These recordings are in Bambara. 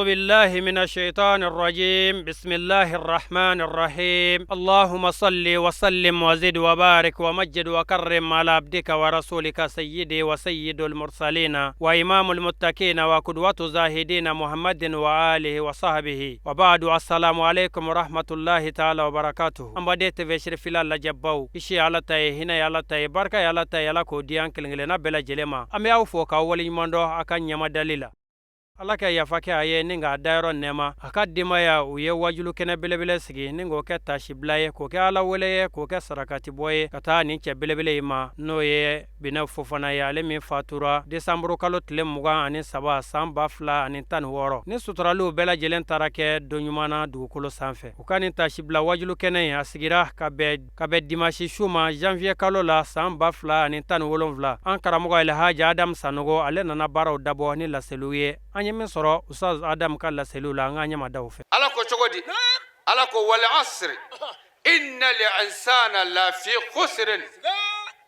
أعوذ بالله من الشيطان الرجيم بسم الله الرحمن الرحيم اللهم صل وسلم وزد وبارك ومجد وكرم على عبدك ورسولك سيدي وسيد المرسلين وإمام المتقين وقدوة زاهدين محمد وآله وصحبه وبعد السلام عليكم ورحمة الله تعالى وبركاته An baden TV Sherifila lajɛbaw kisi ye Ala ta ye hinɛ ye Ala ta ye barika ye Ala ta ye Ala k'o di an kelen-kelenna bɛɛ lajɛlen ma an bɛ aw fo k'aw waleɲuman dɔn a ka ɲɛmadali la Ala ka yafa kɛ a ye ni k'a dayɔrɔ nɛɛma a ka denbaya u ye wajulu kɛnɛ belebele sigi ni k'o kɛ tasibila ye k'o kɛ Ala wele ye k'o kɛ sarakatibɔ ye ka taa nin cɛ belebele in ma n'o ye Binɛ Fofana ye ale min fatura desanburu kalo tile 23 san 2016 ni suturaliw bɛɛ lajɛlen taara kɛ don ɲuman na dugukolo sanfɛ u ka nin tasibila wajulu kɛnɛ in a sigira ka bɛn dimasi su ma janvier kalo la san 2017 an karamɔgɔ Elhaji Adamu Sanogo ale nana baaraw dabɔ ni laseliw ye an ye min sɔrɔ Ustaz Adamu ka laseliw la an k'an ɲɛmada u fɛ. Ala ko cogo di? Ala ko wal asri inna al-insana lafi khusrin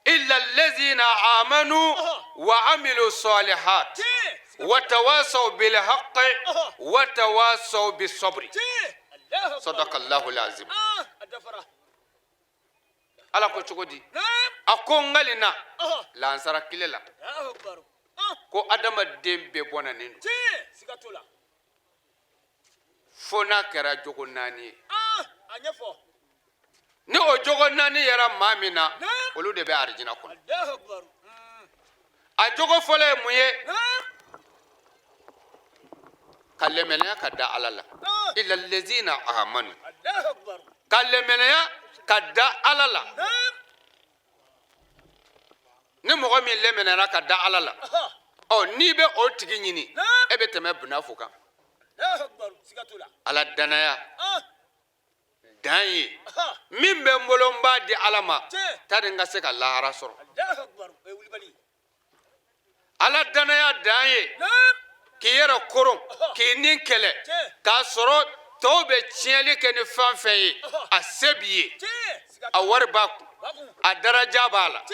illa allazina amanu wa amilu salihat wa tawasaw bil haqqi wa tawasaw bis sabri. Sadaqa Allahu al-azim. Ala ko cogo di? A ko n kalina lansara tile la ko adamaden bɛɛ bɔnɛnen don fo n'a kɛra jogo naani ye. Ni o jogo naani yɛrɛ maa min na, olu de bɛ arijina kɔnɔ. A jogo fɔlɔ ye mun ye? Ka lɛmɛnɛya ka da Ala la. Illa lezina amanu, ka lɛmɛnɛya ka da Ala la. Ni mɔgɔ min lɛmɛnɛra ka da Ala la, ɔ n'i bɛ o tigi ɲini, e bɛ tɛmɛ Binafo kan. Ala danaya dan ye min bɛ n bolo, n b'a di Ala ma tari n ka se ka lahara sɔrɔ. Ala danaya dan ye k'i yɛrɛ koron, k'i ni kɛlɛ k'a sɔrɔ tɔw bɛ tiɲɛli kɛ ni fɛn fɛn ye. A se b'i ye, a wari b'a kun, a daraja b'a la,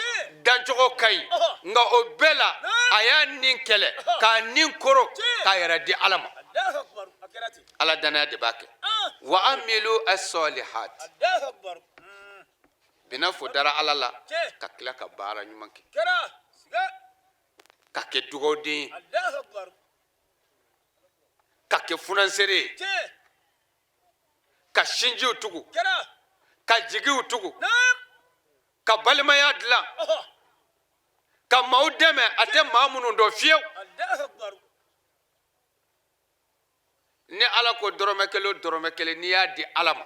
dancogo ka ɲi, nka o bɛɛ la a y'a ni kɛlɛ k'a ni koron k'a yɛrɛ di Ala ma. Ala danaya de b'a kɛ. Wa amilu asɔlihat, Binafo dara Ala la ka tila ka baara ɲuman kɛ, ka kɛ dugawuden ye, ka kɛ funansere ye, ka sinjiw tugu, ka jigiw tugu, ka balimaya dilan, ka maaw dɛmɛ a tɛ maa minnu dɔn fiyewu. Ni Ala ko dɔrɔmɛ kelen o dɔrɔmɛ kelen, n'i y'a di Ala ma,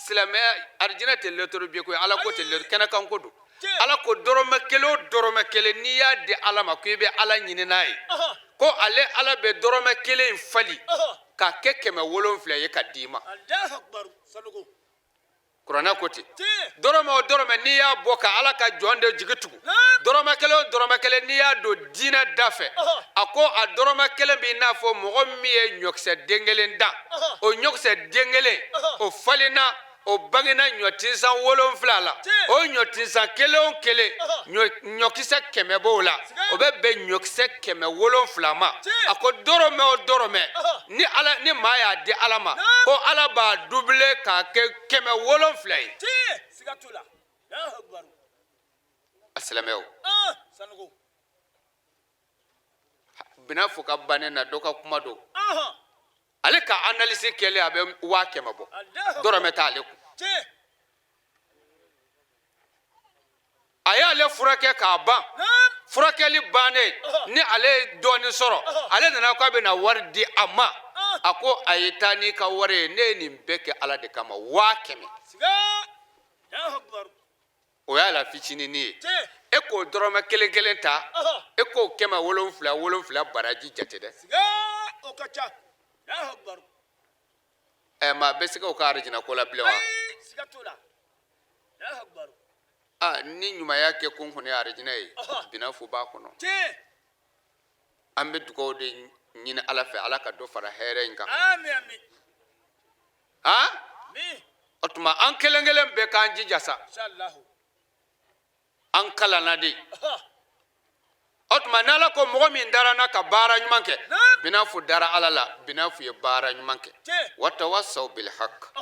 silamɛya arijinɛ tɛ lotoro bi ko ye. Ala ko tɛ kɛnɛkan ko don. Ala ko dɔrɔmɛ kelen o dɔrɔmɛ kelen, n'i y'a di Ala ma ko i bɛ Ala ɲini n'a ye, ko ale Ala bɛ dɔrɔmɛ kelen in fali k'a kɛ 700 ye ka d'i ma. Kuranɛ ko ten. Dɔrɔmɛ o dɔrɔmɛ, n'i y'a bɔ ka Ala ka jɔn de jigi tugu, dɔrɔmɛ kelen o dɔrɔmɛ kelen, n'i y'a don diinɛ da fɛ, a ko a dɔrɔmɛ kelen b'i n'a fɔ mɔgɔ min ye ɲɔkisɛ den kelen dan. O ɲɔkisɛ den kelen o falenna, o bangena ɲɔtinsan 7 la. O ɲɔtinsan kelen o kelen, ɲɔkisɛ 100 b'o la, o bɛ bɛn ɲɔkisɛ 700 ma. A ko dɔrɔmɛ o dɔrɔmɛ, ni Ala ni maa y'a di Ala ma, ko Ala b'a doubler k'a kɛ 700 ye. A silamɛw, Binafo ka bannen na, dɔ ka kuma don. Ale ka analyse kɛlen, a bɛ 100 000 bɔ, dɔrɔmɛ t'ale kun. A y'ale furakɛ k'a ban. Furakɛli bannen, ni ale ye dɔɔnin sɔrɔ, ale nana k'a bɛna wari di a ma. A ko a ye taa n'i ka wari ye, ne ye nin bɛɛ kɛ Ala de kama, 100 000. O y'a la fitininin ye. E k'o dɔrɔmɛ kelen kelen ta, e k'o 700 7 baraji jate dɛ. Ɛ, maa bɛ se k'o ka arijinɛ ko la bilen wa? Aa, ni ɲumanya kɛ kun kɔni ye arijinɛ ye, Binafo b'a kɔnɔ. An bɛ dugawu de ɲini Ala fɛ, Ala ka dɔ fara hɛrɛ in kan. Han, o tuma an kelen kelen bɛɛ k'an jija sa. An kalanna de. O tuma n'Ala ko mɔgɔ min dara n na ka baara ɲuman kɛ, Binafu dara Ala la, Binafu ye baara ɲuman kɛ. Watawasaw bilhaq,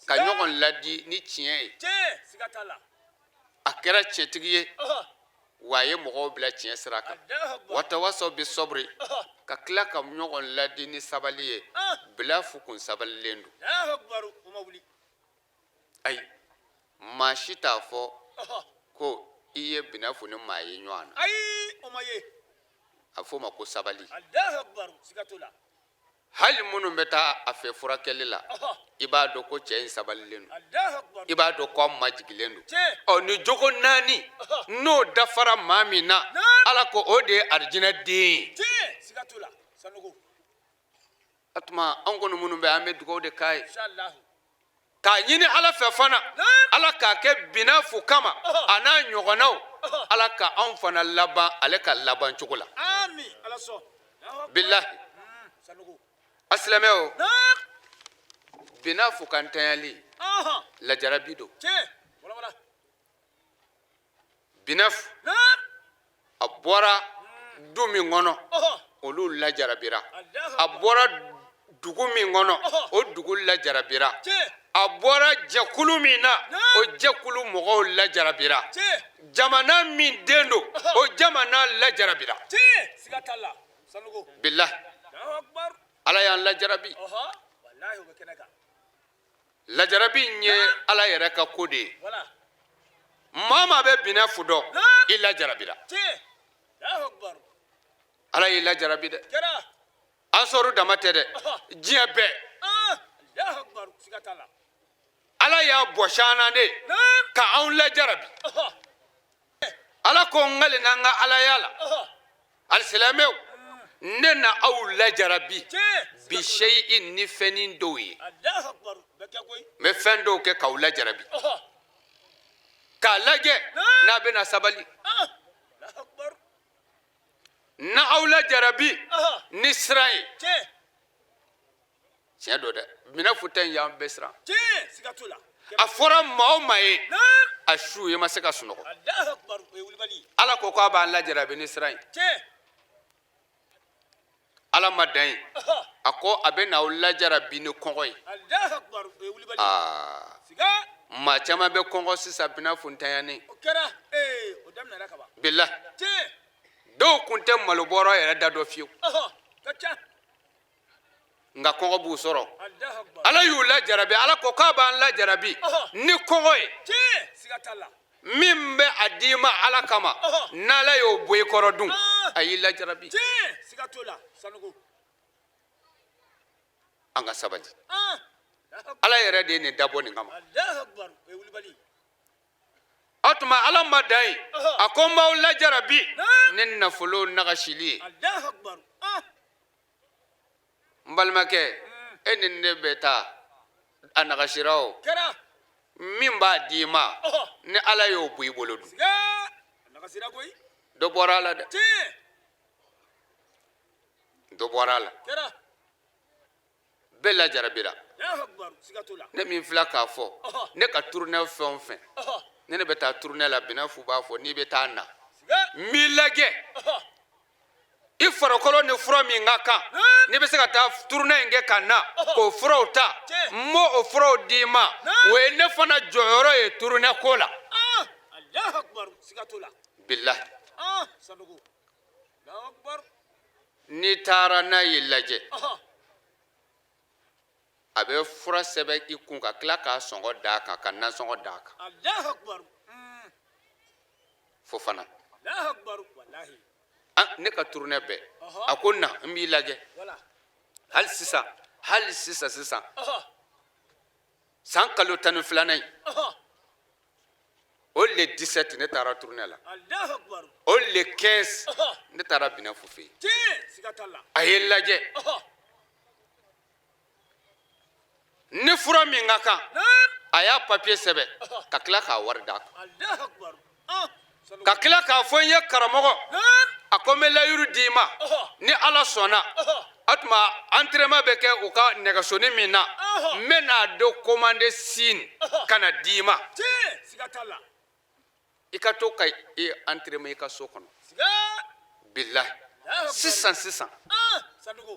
ka ɲɔgɔn ladi ni tiɲɛ ye. A kɛra tiɲɛtigi ye, wa a ye mɔgɔw bila tiɲɛ sira kan. Watawasaw bi sɔbiri, ka tila ka ɲɔgɔn ladi ni sabali ye. Binafu kun sabalilen don. Ayi, maa si t'a fɔ ko i ye Binafu ni maa ye ɲɔgɔn na. Ayi, o ma ye. A f'o ma ko sabali. Alahu akbar, siga t'o la. Hali minnu bɛ taa a fɛ furakɛli la, i b'a dɔn ko cɛ in sabalilen don. Alahu akbar. I b'a dɔn ko a majigilen don. Tiɲɛ. Ɔ, ni jogo naani n'o dafara maa min na, Ala ko o de ye arijinɛ den ye. Tiɲɛ, siga t'o la, Sanogo. O tuma anw kɔni minnu bɛ, an bɛ dugawu de k'a ye, Inshallah. K'a ɲini Ala fɛ fana, Ala k'a kɛ Binafu kama a n'a ɲɔgɔnnaw, Ala ka anw fana laban ale ka laban cogo la. Amin, Ala sɔn. Bilahi. Sanogo. A silamɛw, Binafu ka ntanyali, lajarabi don. Tiɲɛ, wala wala. Binafu a bɔra du min kɔnɔ, olu lajarabira. A bɔra dugu min kɔnɔ, o dugu lajarabira. A bɔra jɛkulu min na, o jɛkulu mɔgɔw lajarabira. Jamana min den don, o jamana lajarabira. Siga t'a la, Sanogo. Bilahi, Ala y'an lajarabi. Walahi, o bɛ kɛnɛ kan. Lajarabi in ye Ala yɛrɛ ka ko de ye. Maa maa bɛ Binafu dɔn, i lajarabira. Ala y'i lajarabi dɛ. Ansɔru dama tɛ dɛ, diɲɛ bɛɛ. Ala y'a bɔsi an na de ka anw lajarabi. Ala ko n kalen n'an ka alaya la, alisilamɛw, ne na aw lajarabi bi seyi ni fɛnnin dɔw ye. N bɛ fɛn dɔw kɛ k'aw lajarabi, k'a lajɛ n'a bɛna sabali. Na aw lajarabi ni siran ye. Tiɲɛ don dɛ, Binafu ta in y'an bɛɛ siran. A fɔra maa o maa ye a su i ma se ka sunɔgɔ. Ala ko k'a b'an lajarabi ni siran ye. Ala ma dan yen, a ko a bɛ n'aw lajarabi ni kɔngɔ ye. Aa, maa caman bɛ kɔngɔ sisan Binafu ntanyanen. Bilahi, dɔw kun tɛ malobɔrɔ yɛrɛ da dɔn fiyewu, nka kɔngɔ b'u sɔrɔ. Ala y'u lajarabi. Ala ko k'a b'an lajarabi ni kɔngɔ ye. Min bɛ a d'i ma Ala kama, n'Ala y'o bɔ i kɔrɔ dun, a y'i lajarabi. An ka sabali. Ala yɛrɛ de ye nin dabɔ nin kama. O tuma Ala ma dan yen, a ko n b'aw lajarabi ni nafolo nagasili ye. N balimakɛ, e ni ne bɛ taa a nagasira o min b'a d'i ma, ni Ala y'o bɔ i bolo dun, dɔ bɔra a la dɛ, dɔ bɔra a la. Bɛɛ lajarabira. Ne min filɛ k'a fɔ, ne ka tournée fɛn o fɛn, ne bɛ taa tournée la, Binafu b'a fɔ n'i bɛ taa na, n b'i lajɛ i farikolo ni fura min ka kan, n'i bɛ se ka taa tournée in kɛ ka na k'o furaw ta, n b'o furaw d'i ma. O ye ne fana jɔyɔrɔ ye tournée ko la. Bilahi, n'i taara n'a y'i lajɛ, a bɛ fura sɛbɛn i kun ka tila k'a sɔngɔ d'a kan, ka nasɔngɔ d'a kan. Fo fana ne ka tournée bɛɛ, a ko na n b'i lajɛ. Hali sisan, hali sisan sisan, san kalo 12nan in, o le 17 ne taara tournée la, o le 15 ne taara Binafu fɛ yen. A ye n lajɛ ni fura min ka kan, a y'a papiye sɛbɛn ka tila k'a wari d'a kan, ka tila k'a fɔ n ye karamɔgɔ, a ko n bɛ layiru d'i ma, ni Ala sɔnna, o tuma entraînement bɛ kɛ u ka nɛgɛsoni min na, n bɛ n'a dɔ commande sini ka na d'i ma, i ka to ka i entraînement i ka so kɔnɔ. Bilahi, sisan sisan,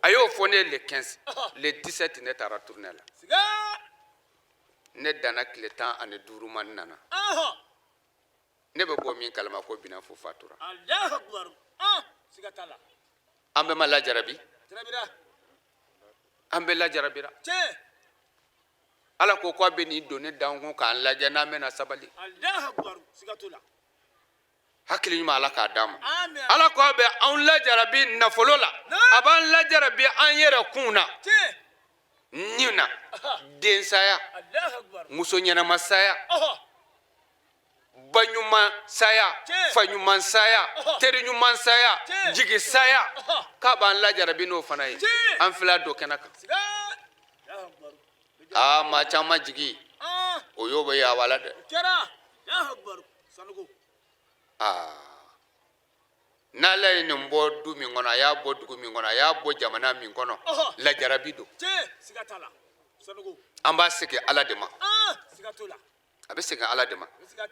a y'o fɔ ne ye le 15, le 17 ne taara tournée la. Ne danna tile 15 ma, n nana. Ne bɛ bɔ min kalama ko Binafo fatura, an bɛɛ ma lajarabi, an bɛɛ lajarabira. Ala ko k'a bɛ nin doni d'an kun k'an lajɛ n'an bɛna sabali. Hakili ɲuman, Ala k'a d'an ma. Ala ko a bɛ anw lajarabi nafolo la, a b'an lajarabi an yɛrɛ kun na, nin na densaya, muso ɲɛnama saya, ba ɲuman saya, fa ɲuman saya, teri ɲuman saya, jigi saya, k'a b'an lajarabi n'o fana ye. An fila don kɛnɛ kan, aa, maa caman jigi o y'o bɛ yawala dɛ. Aa, n'Ala ye nin bɔ du min kɔnɔ, a y'a bɔ dugu min kɔnɔ, a y'a bɔ jamana min kɔnɔ, lajarabi don. An b'a segin Ala de ma, a bɛ segin Ala de ma.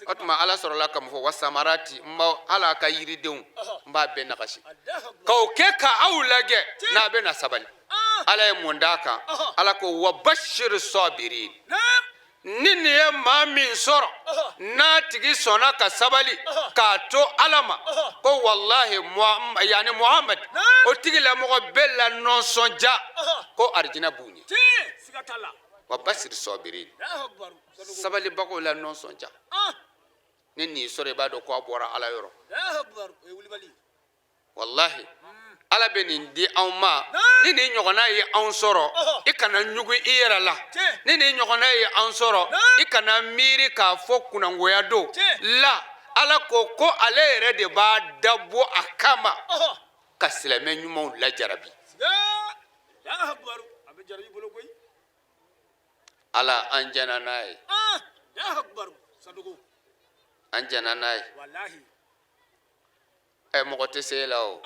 O tuma Ala sɔrɔla ka mun fɔ? Wasamarati, n b'a ala ka yiridenw, n b'a bɛɛ nagasi k'o kɛ ka aw lajɛ n'a bɛ na sabali. Ala ye mun d'a kan? Ala ko wa bashiri sabirin. Ni nin ye maa min sɔrɔ, n'a tigi sɔnna ka sabali k'a to Ala ma, ko walahi, yani Muhamad, o tigilamɔgɔ bɛɛ la nɔnsɔnja ko arijinɛ b'u ɲɛ. Wa basiri sabirin, sabalibagaw la nɔnsɔnja. Ni nin sɔrɔ, i b'a dɔn ko a bɔra Ala yɔrɔ. Walahi, Ala bɛ nin di anw ma. Ni nin ɲɔgɔnna ye anw sɔrɔ, i kana ɲugu i yɛrɛ la. Ni nin ɲɔgɔnna ye anw sɔrɔ, i kana miiri k'a fɔ kunnangoya don la. Ala ko ko ale yɛrɛ de b'a dabɔ a kama ka silamɛ ɲumanw lajarabi. Ala, an jɛnna n'a ye, an jɛnna n'a ye. Ɛ, mɔgɔ tɛ se e la o.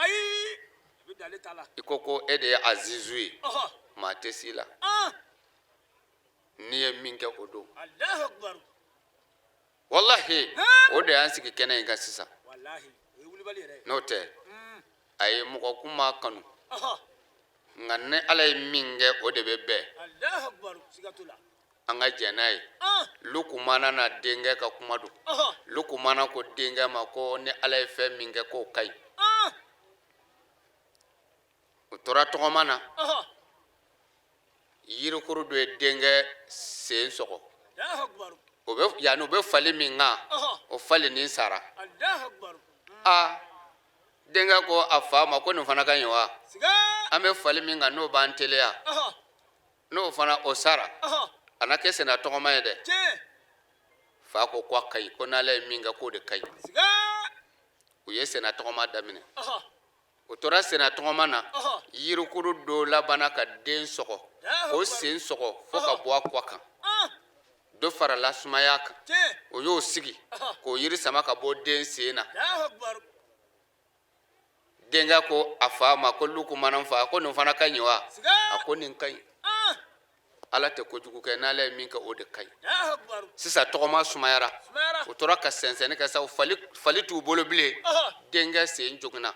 I ko ko e de ye azizu ye, maa tɛ se i la. N'i ye min kɛ, o don. Walahi, o de y'an sigi kɛnɛ in kan sisan. N'o tɛ, a ye mɔgɔ kun ma kanu, nka ni Ala ye min kɛ, o de bɛ bɛn. An ka jɛn n'a ye. Lukumana n'a denkɛ ka kuma don. Lukumana ko denkɛ ma ko ni Ala ye fɛn min kɛ, k'o ka ɲi. U tora tɔgɔma na, yirikuru dɔ ye denkɛ sen sɔgɔ. O bɛ yanni u bɛ fali min kan, o fali nin sara. A denkɛ ko a fa ma ko nin fana ka ɲi wa? An bɛ fali min kan, n'o b'an teliya, n'o fana o sara, a na kɛ senna tɔgɔma ye dɛ. Fa ko ko a ka ɲi, ko n'Ala ye min kɛ, k'o de ka ɲi. U ye senna tɔgɔma daminɛ. O tora senna tɔgɔma na, yirikuru dɔ labanna ka den sɔgɔ, k'o sen sɔgɔ fo ka bɔ a kɔ kan. Dɔ farala sumaya kan, o y'o sigi k'o yiri sama ka bɔ den sen na. Denkɛ ko a fa ma ko Lukumana, n fa, ko nin fana ka ɲi wa? A ko nin ka ɲi. Ala tɛ kojugu kɛ, n'Ala ye min kɛ, o de ka ɲi. Sisan tɔgɔma sumayara, u tora ka sɛnsɛnni kɛ sa, fali fali t'u bolo bilen. Denkɛ sen joginna.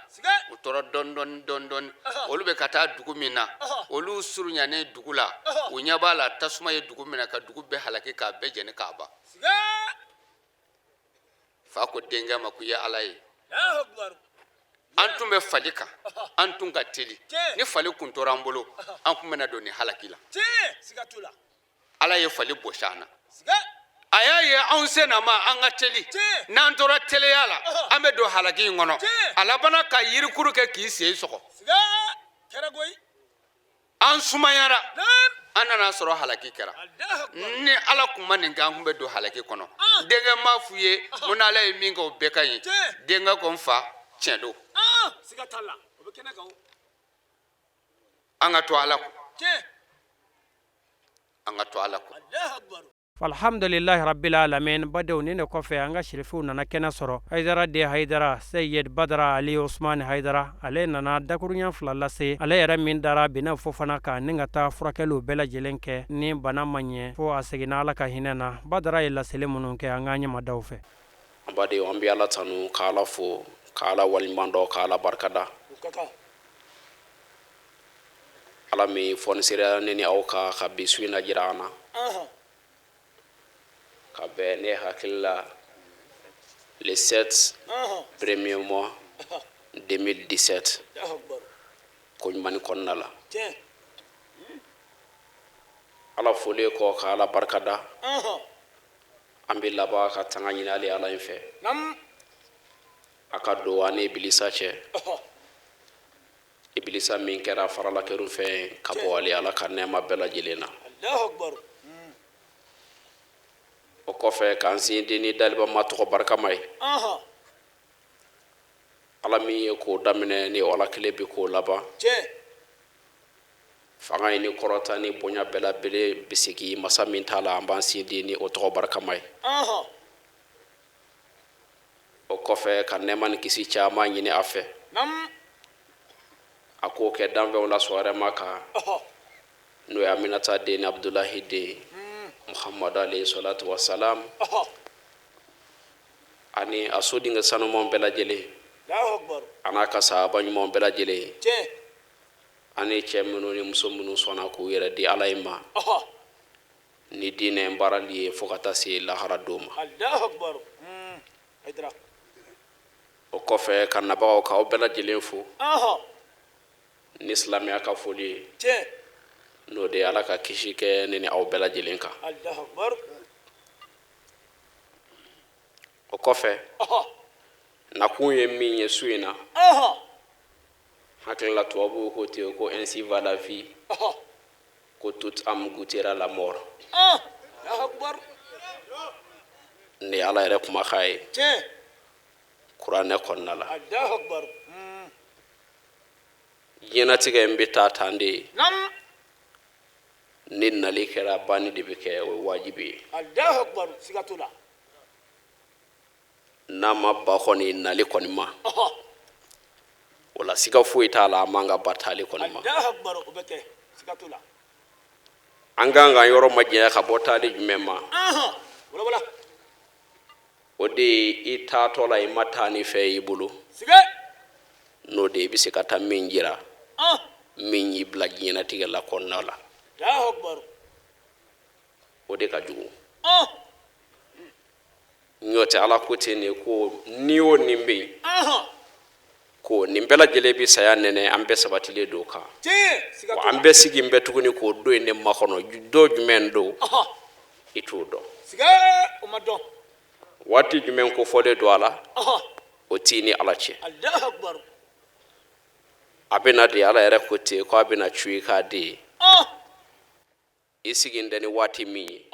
U tora dɔɔni dɔɔni dɔɔni dɔɔni. Olu bɛ ka taa dugu min na, olu surunyanen dugu la, u ɲɛ b'a la tasuma ye dugu minɛ ka dugu bɛɛ halaki, k'a bɛɛ jɛni k'a ban. Fa ko denkɛ ma ko i ye Ala ye. An tun bɛ fali kan, an tun ka teli. Ni fali kun tora an bolo, an tun bɛna don nin halaki la. Ala ye fali bɔsi an na. A y'a ye anw sennama, an ka teli. N'an tora teliya la, an bɛ don halaki in kɔnɔ. A labanna ka yirikuru kɛ k'i sen sɔgɔ. An sumayara, an nana sɔrɔ halaki kɛra. Ni Ala kun ma nin kɛ, an kun bɛ don halaki kɔnɔ. Denkɛ m'a f'u ye ko n'Ala ye min kɛ, o bɛɛ ka ɲi. Denkɛ ko n fa, tiɲɛ don, an ka to Ala kɔ, an ka to Ala kɔ. Alhamdulilahi rabbil alamin. Badenw, nin de kɔfɛ an ka sirifiw nana kɛnɛ sɔrɔ. Hayidara de Hayidara, Seyid Badara Ali Osman Hayidara, ale nana dakurunya fila lase. Ale yɛrɛ min dara Bina Fofana kan ni ka taa furakɛliw bɛɛ lajɛlen kɛ, ni bana ma ɲɛ fo a seginna Ala ka hinɛ na. Badara ye laseli minnu kɛ, an k'an ɲɛmadaw fɛ. An badenw, an bɛ Ala tanu, ka Ala fo. Ka Ala waleɲuman dɔn, ka Ala barikada. O ka kan. Ala min fɔnisereya ne ni aw kan ka bi su in na jira an na. Ka bɛn ne hakili la le 7 premier mois 2017 Allahu akbar. Ko ɲuman kɔnɔna la. Tiɲɛ. Ala folen kɔ ka Ala barikada, an bɛ laban ka tanga ɲini ale Ala in fɛ. A ka don an ni ibilisa cɛ. Ibilisa min kɛra faralakeru fɛn ka bɔ ale Ala ka nɛɛma bɛɛ lajɛlen na. Allahu akbar. O kɔfɛ, k'an sinsin ni daliba ma tɔgɔ barikama ye. Ala min ye k'o daminɛ ni Ala kelen bɛ k'o laban. Fanga ye ni kɔrɔta ni bonya bɛɛ labɛlen bɛ segin masa min t'a la, an b'an sinsin ni o tɔgɔ barikama ye. O kɔfɛ, ka nɛɛma ni kisi caman ɲini a fɛ. A k'o kɛ danfɛnw la sɔrɔma kan, n'o ye Aminata den ni Abudulahi den Muhamadu alayhi salatu wasalam, ani a sodenkɛ sanumanw bɛɛ lajɛlen, Allahu akbar. a n'a ka sahaba ɲumanw bɛɛ lajɛlen, ani cɛ minnu ni muso minnu sɔnna k'u yɛrɛ di Ala in ma ni diinɛ in baarali ye fo ka taa se lahara don ma. Allahu akbar. Hayidara. O kɔfɛ, ka nabagaw k'aw bɛɛ lajɛlen fo ni silamɛya ka foli ye, n'o de ye Ala ka kisi kɛ ne ni aw bɛɛ lajɛlen kan. Allahu akbar. O kɔfɛ, nakun ye min ye su in na, hakilila tubabuw ko ten ko ainsi va la vie, ko toute âme goûtera la mort. Allahu akbar. Nin ye Ala yɛrɛ kumakan ye kuranɛ kɔnɔna la. Allahu akbar. Diɲɛnatigɛ in bɛ taa tan de ye. Ni nali kɛra, banni de bɛ kɛ, o ye wajibi ye. Allahu akbar, siga t'o la. N'a ma ba kɔni nali kɔni ma, o la siga foyi t'a la, an man ka ba taali kɔni ma. Allahu akbar, o bɛ kɛ, siga t'o la. An kan ka yɔrɔ majanya ka bɔ taali jumɛn ma? Wala wala. O de ye i taatɔ la, i ma taa ni fɛn y'i bolo, Siga. n'o de ye i bɛ se ka taa min jira, min y'i bila diɲɛnatigɛ la kɔnɔna la. Allahu akbar. O de ka jugu. N'o tɛ, Ala ko ten de ko ni o nin bɛ yen, ko nin bɛɛ lajɛlen bɛ saya nɛnɛ, an bɛɛ sabatilen don o kan. Siga wa t'o an la. bɛɛ sigi bɛ tuguni k'o don in de makɔnɔ. Don jumɛn don, i t'o dɔn. Siga, o ma dɔn. Waati jumɛn ko fɔlen don a la, o t'i ni Ala cɛ. Allahu akbar. A bɛ na de, Ala yɛrɛ ko ten ko a bɛ na cu i k'a den ye. I sigi tɛ ni waati min ye,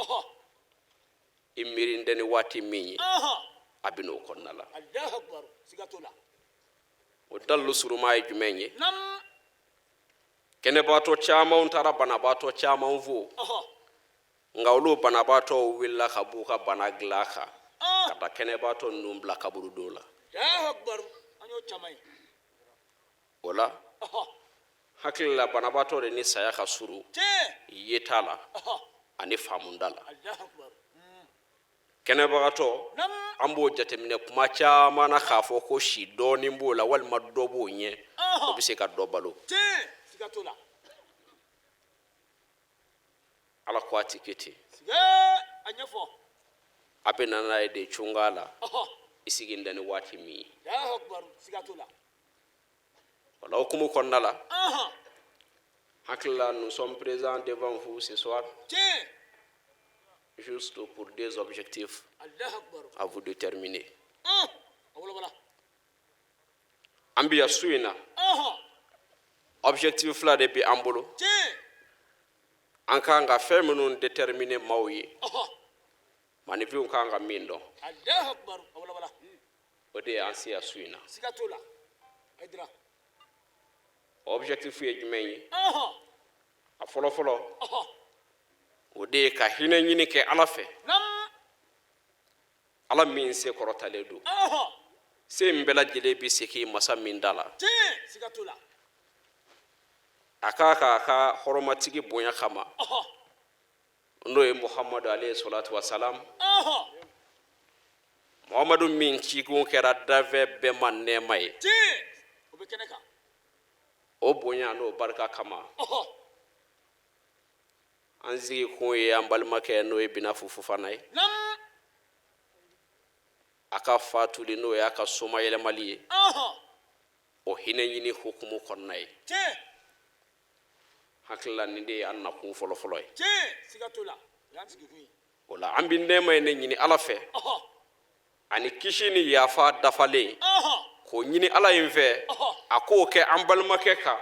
i miiri tɛ ni waati min ye, a bɛ n'o kɔnɔna la. Allahu akbar, siga t'o la. O dalilu suruma ye jumɛn ye? Kɛnɛbaatɔ camanw taara banabaatɔ caman fo, nka olu banabaatɔw wulila ka b'u ka bana dilan kan ka taa kɛnɛbaatɔ ninnu bila kaburudo la. Allahu akbar, an y'o caman ye. O la, hakili la, banabaatɔ de ni saya ka surun yeta la ani faamunda la. Allahu akbar. Kɛnɛbagatɔ, an b'o jateminɛ kuma caman na k'a fɔ ko si dɔɔnin b'o la walima dɔ b'o ɲɛ, o bɛ se ka dɔ balo. Tiɲɛ, siga t'o la. Ala ko a ti kɛ ten. Siga, a ɲɛfɔ. A bɛ na n'a ye de cunga la, i sigi tɛ ni waati min ye. Allahu akbar, siga t'o la. O la, hukumu kɔnɔna la, hakili la, nous sommes présents devant vous ce soir juste pour deux objectifs Allahu akbar. à vous déterminer. A wala wala. An bɛ yan su in na, objectif fila de bɛ an bolo. An kan ka fɛn minnu déterminer maaw ye, maninfinw kan ka min dɔn, Allahu akbar, a wala wala. o de ye an se yan su in na. Siga t'o la. Hayidara. Objectif ye jumɛn ye? A fɔlɔfɔlɔ, o de ye ka hinɛ ɲini kɛ Ala fɛ, Ala min se kɔrɔtalen don, se in bɛɛ lajɛlen bɛ segin masa min da la. Tiɲɛ, siga t'o la. A k'a ka a ka hɔrɔmatigi bonya kama, n'o ye Muhamadu alayhi salatu wasalam, Muhamadu min cikun kɛra danfɛn bɛɛ ma nɛɛma ye, O bɛ kɛnɛ kan. O bonya n'o barika kama, an sigi kun ye an balimakɛ, n'o ye Binafu Fofana ye, a ka fatuli, n'o y'a ka somayɛlɛmali ye, o hinɛ ɲini hukumu kɔnɔna ye. Hakili la, nin de ye an nakun fɔlɔfɔlɔ ye. O la, an bɛ nɛɛma ye ne ɲini Ala fɛ, ani kisi ni yafa dafalen, k'o ɲini Ala in fɛ, a k'o kɛ an balimakɛ kan,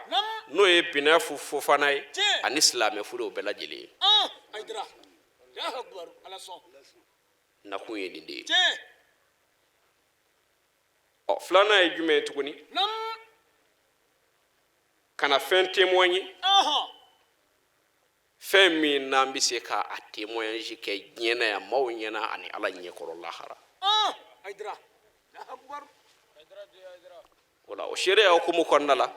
n'o ye Binafu Fofana ye, ani silamɛ furew bɛɛ lajɛlen ye. Nakun ye nin de ye. Ɔ, filanan ye jumɛn ye tuguni? Ka na fɛn témoigner, fɛn min n'an bɛ se ka a témoignage kɛ diɲɛ na yan, maaw ɲɛna ani Ala ɲɛkɔrɔ lahara. O la, o seereya hukumu kɔnɔna la,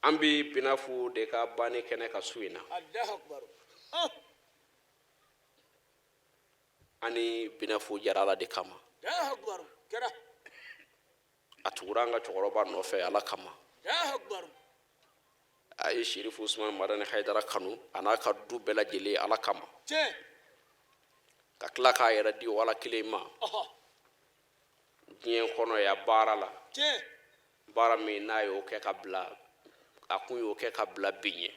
an bɛ Binafu de ka banni kɛnɛ ka su in na. Ani Binafu jara Ala de kama. A tugura an ka cɛkɔrɔba nɔfɛ Ala kama. A ye Sirifu Usumani Madani Hayidara kanu, a n'a ka du bɛɛ lajɛlen, Ala kama, ka tila k'a yɛrɛ di o Ala kelen ma diɲɛ kɔnɔ ya baara la, baara min n'a y'o kɛ ka bila, a kun y'o kɛ ka bila bi ɲɛ.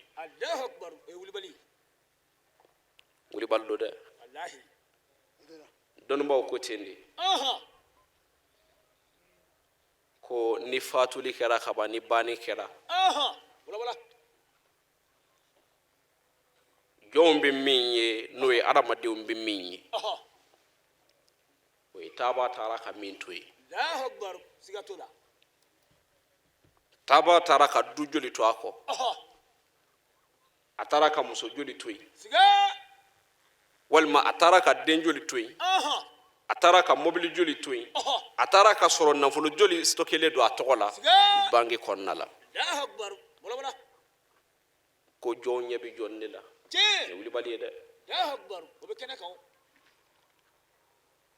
Wulibali don dɛ. Dɔnnibaw ko ten de, ko ni fatuli kɛra kaban, ni banni kɛra, jɔnw bɛ min ye, n'o ye adamadenw bɛ min ye, o ye taaba taara ka min to yen. Taaba taara ka du joli to a kɔ? A taara ka muso joli to yen? Walima a taara ka den joli to yen? A taara ka mobili joli to yen? A taara ka sɔrɔ nafolo joli stockelen don a tɔgɔ la banki kɔnɔna la? Ko jɔn ɲɛ bɛ jɔn de la? Nin ye wulibali ye dɛ.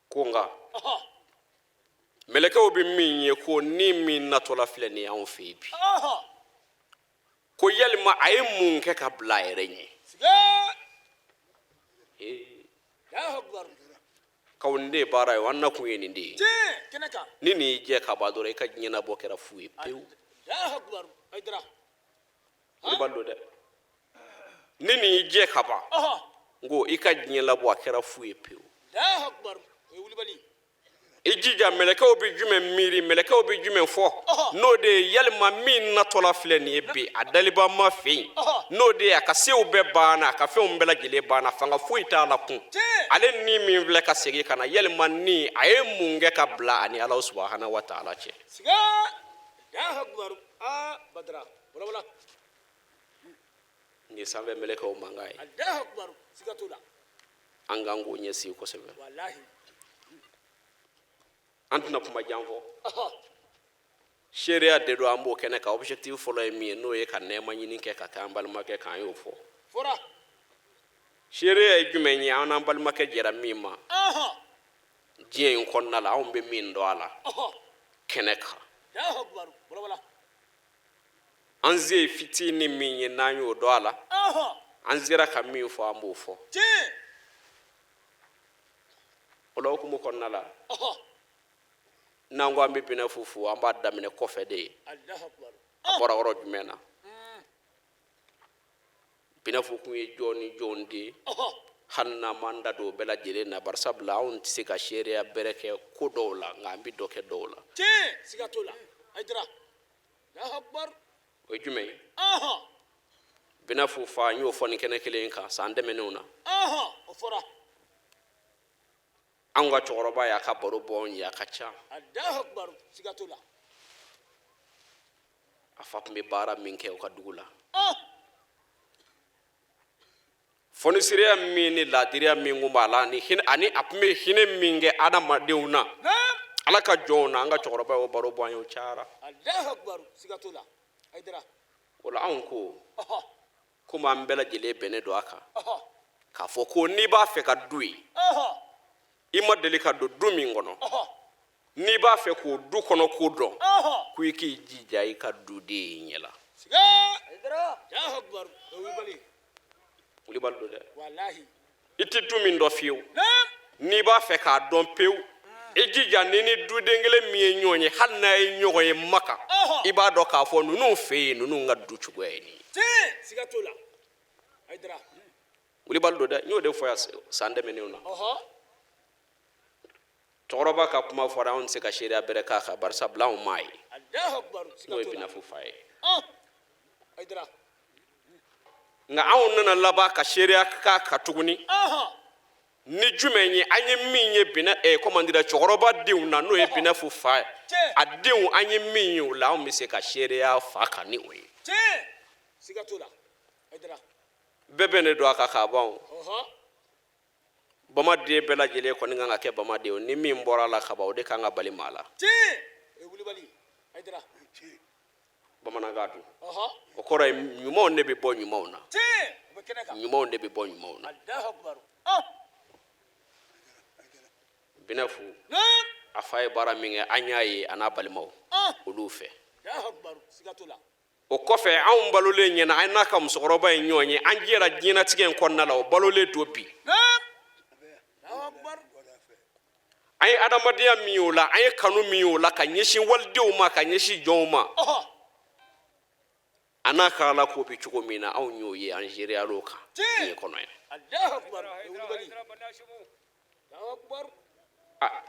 Ko nka mɛlɛkɛw bɛ min ye, ko ni min natɔla filɛ nin ye anw fɛ yen bi, ko yalima a ye mun kɛ ka bila a yɛrɛ ɲɛ? Kaw, nin de ye baara ye, an nakun ye nin de ye. Ni nin y'i jɛ ka ban dɔrɔn, i ka diɲɛnabɔ kɛra fu ye pewu. Wulibali don dɛ. Ni nin y'i jɛ ka ban, n ko i ka diɲɛlabɔ a kɛra fu ye pewu. I jija, mɛlɛkɛw bɛ jumɛn miiri, mɛlɛkɛw bɛ jumɛn fɔ, n'o de ye yalima min natɔla filɛ nin ye bi a daliba ma fɛ yen, n'o de ye a ka sew bɛɛ banna, a ka fɛnw bɛɛ lajɛlen banna, fanga foyi t'a la kun, ale ni min filɛ ka segin ka na, yalima ni a ye mun kɛ ka bila ani Ala subahana wa taala cɛ? Nin ye sanfɛ mɛlɛkɛw mankan ye. An kan k'o ɲɛsigi kosɛbɛ. An tɛna kuma jan fɔ, seereya de don, an b'o kɛnɛ kan. Objectif fɔlɔ ye min ye, n'o ye ka nɛɛma ɲini kɛ ka kɛ an balimakɛ kan, an y'o fɔ. Seereya ye jumɛn ye? An n'an balimakɛ jɛra min ma diɲɛ in kɔnɔna la, anw bɛ min dɔn a la kɛnɛ kan, an se ye fitinin min ye, n'an y'o dɔn a la, an sera ka min fɔ, an b'o fɔ. O la hukumu kɔnɔna la, n'an ko an bɛ Binafu fo, an b'a daminɛ kɔfɛ de ye. A bɔra yɔrɔ jumɛn na? Binafu kun ye jɔn ni jɔn de ye? Hali n'an m'an da don o bɛɛ lajɛlen na, barisabula anw tɛ se ka seereya bɛrɛ kɛ ko dɔw la, nka an bɛ dɔ kɛ dɔw la. O ye jumɛn ye? Binafu fa, n y'o fɔ nin kɛnɛ kelen kan san tɛmɛnenw na. Anw ka cɛkɔrɔba y'a ka baro bɔ anw ye, a ka ca. A fa tun bɛ baara min kɛ u ka dugu la, fɔnisiriya min ni laadiriya min tun b'a la, ani a tun bɛ hinɛ min kɛ adamadenw na, Ala ka jɔnw na, an ka cɛkɔrɔba y'o baro bɔ an ye, o cayara. O la, anw ko komi an bɛɛ lajɛlen bɛnnen don a kan k'a fɔ ko n'i b'a fɛ ka du ye, I ma deli ka don du min kɔnɔ, n'i b'a fɛ k'o du kɔnɔ ko dɔn, ko i k'i jija i ka duden y'i ɲɛ la. Wulibali don dɛ. I tɛ du min dɔn fiyewu, n'i b'a fɛ k'a dɔn pewu, i jija n'i ni duden kelen min ye ɲɔgɔn ye, hali n'a ye ɲɔgɔn ye Maka, i b'a dɔn k'a fɔ ninnu fɛ yen, ninnu ka du cogoya ye nin ye. Wulibali don dɛ. N y'o de fɔ yan san tɛmɛnenw na. Cɛkɔrɔba ka kuma fɔra, anw tɛ se ka seereya bɛrɛ k'a kan, barisa bila anw m'a ye, n'o ye Binafu fa ye. Nka anw nana laban ka seereya k'a kan tuguni ni jumɛn ye? An ye min ye bina comment dire, cɛkɔrɔba denw na, n'o ye Binafu fa ye, a denw, an ye min ye o la, anw bɛ se ka seereya fa kan ni o ye. Bɛɛ bɛ ne don a kan k'a ban o. Bamaden bɛɛ lajɛlen kɔni kan ka kɛ bamaden o. Ni min bɔra a la kaban, o de kan ka bali maa la. Bamanankan dun, o kɔrɔ ye ɲumanw de bɛ bɔ ɲumanw na, ɲumanw de bɛ bɔ ɲumanw na. Binafu a fa ye baara min kɛ, an y'a ye a n'a balimaw olu fɛ. O kɔfɛ, anw balolen ɲɛna, an n'a ka musokɔrɔba ye ɲɔgɔn ye, an jɛra diɲɛnatigɛ in kɔnɔna la, o balolen don bi. An ye adamadenya min y'o la, an ye kanu min y'o la ka ɲɛsin walidenw ma, ka ɲɛsin jɔnw ma, a n'a ka ala ko bɛ cogo min na, anw y'o ye, an seereyal'o kan diɲɛ kɔnɔ yan.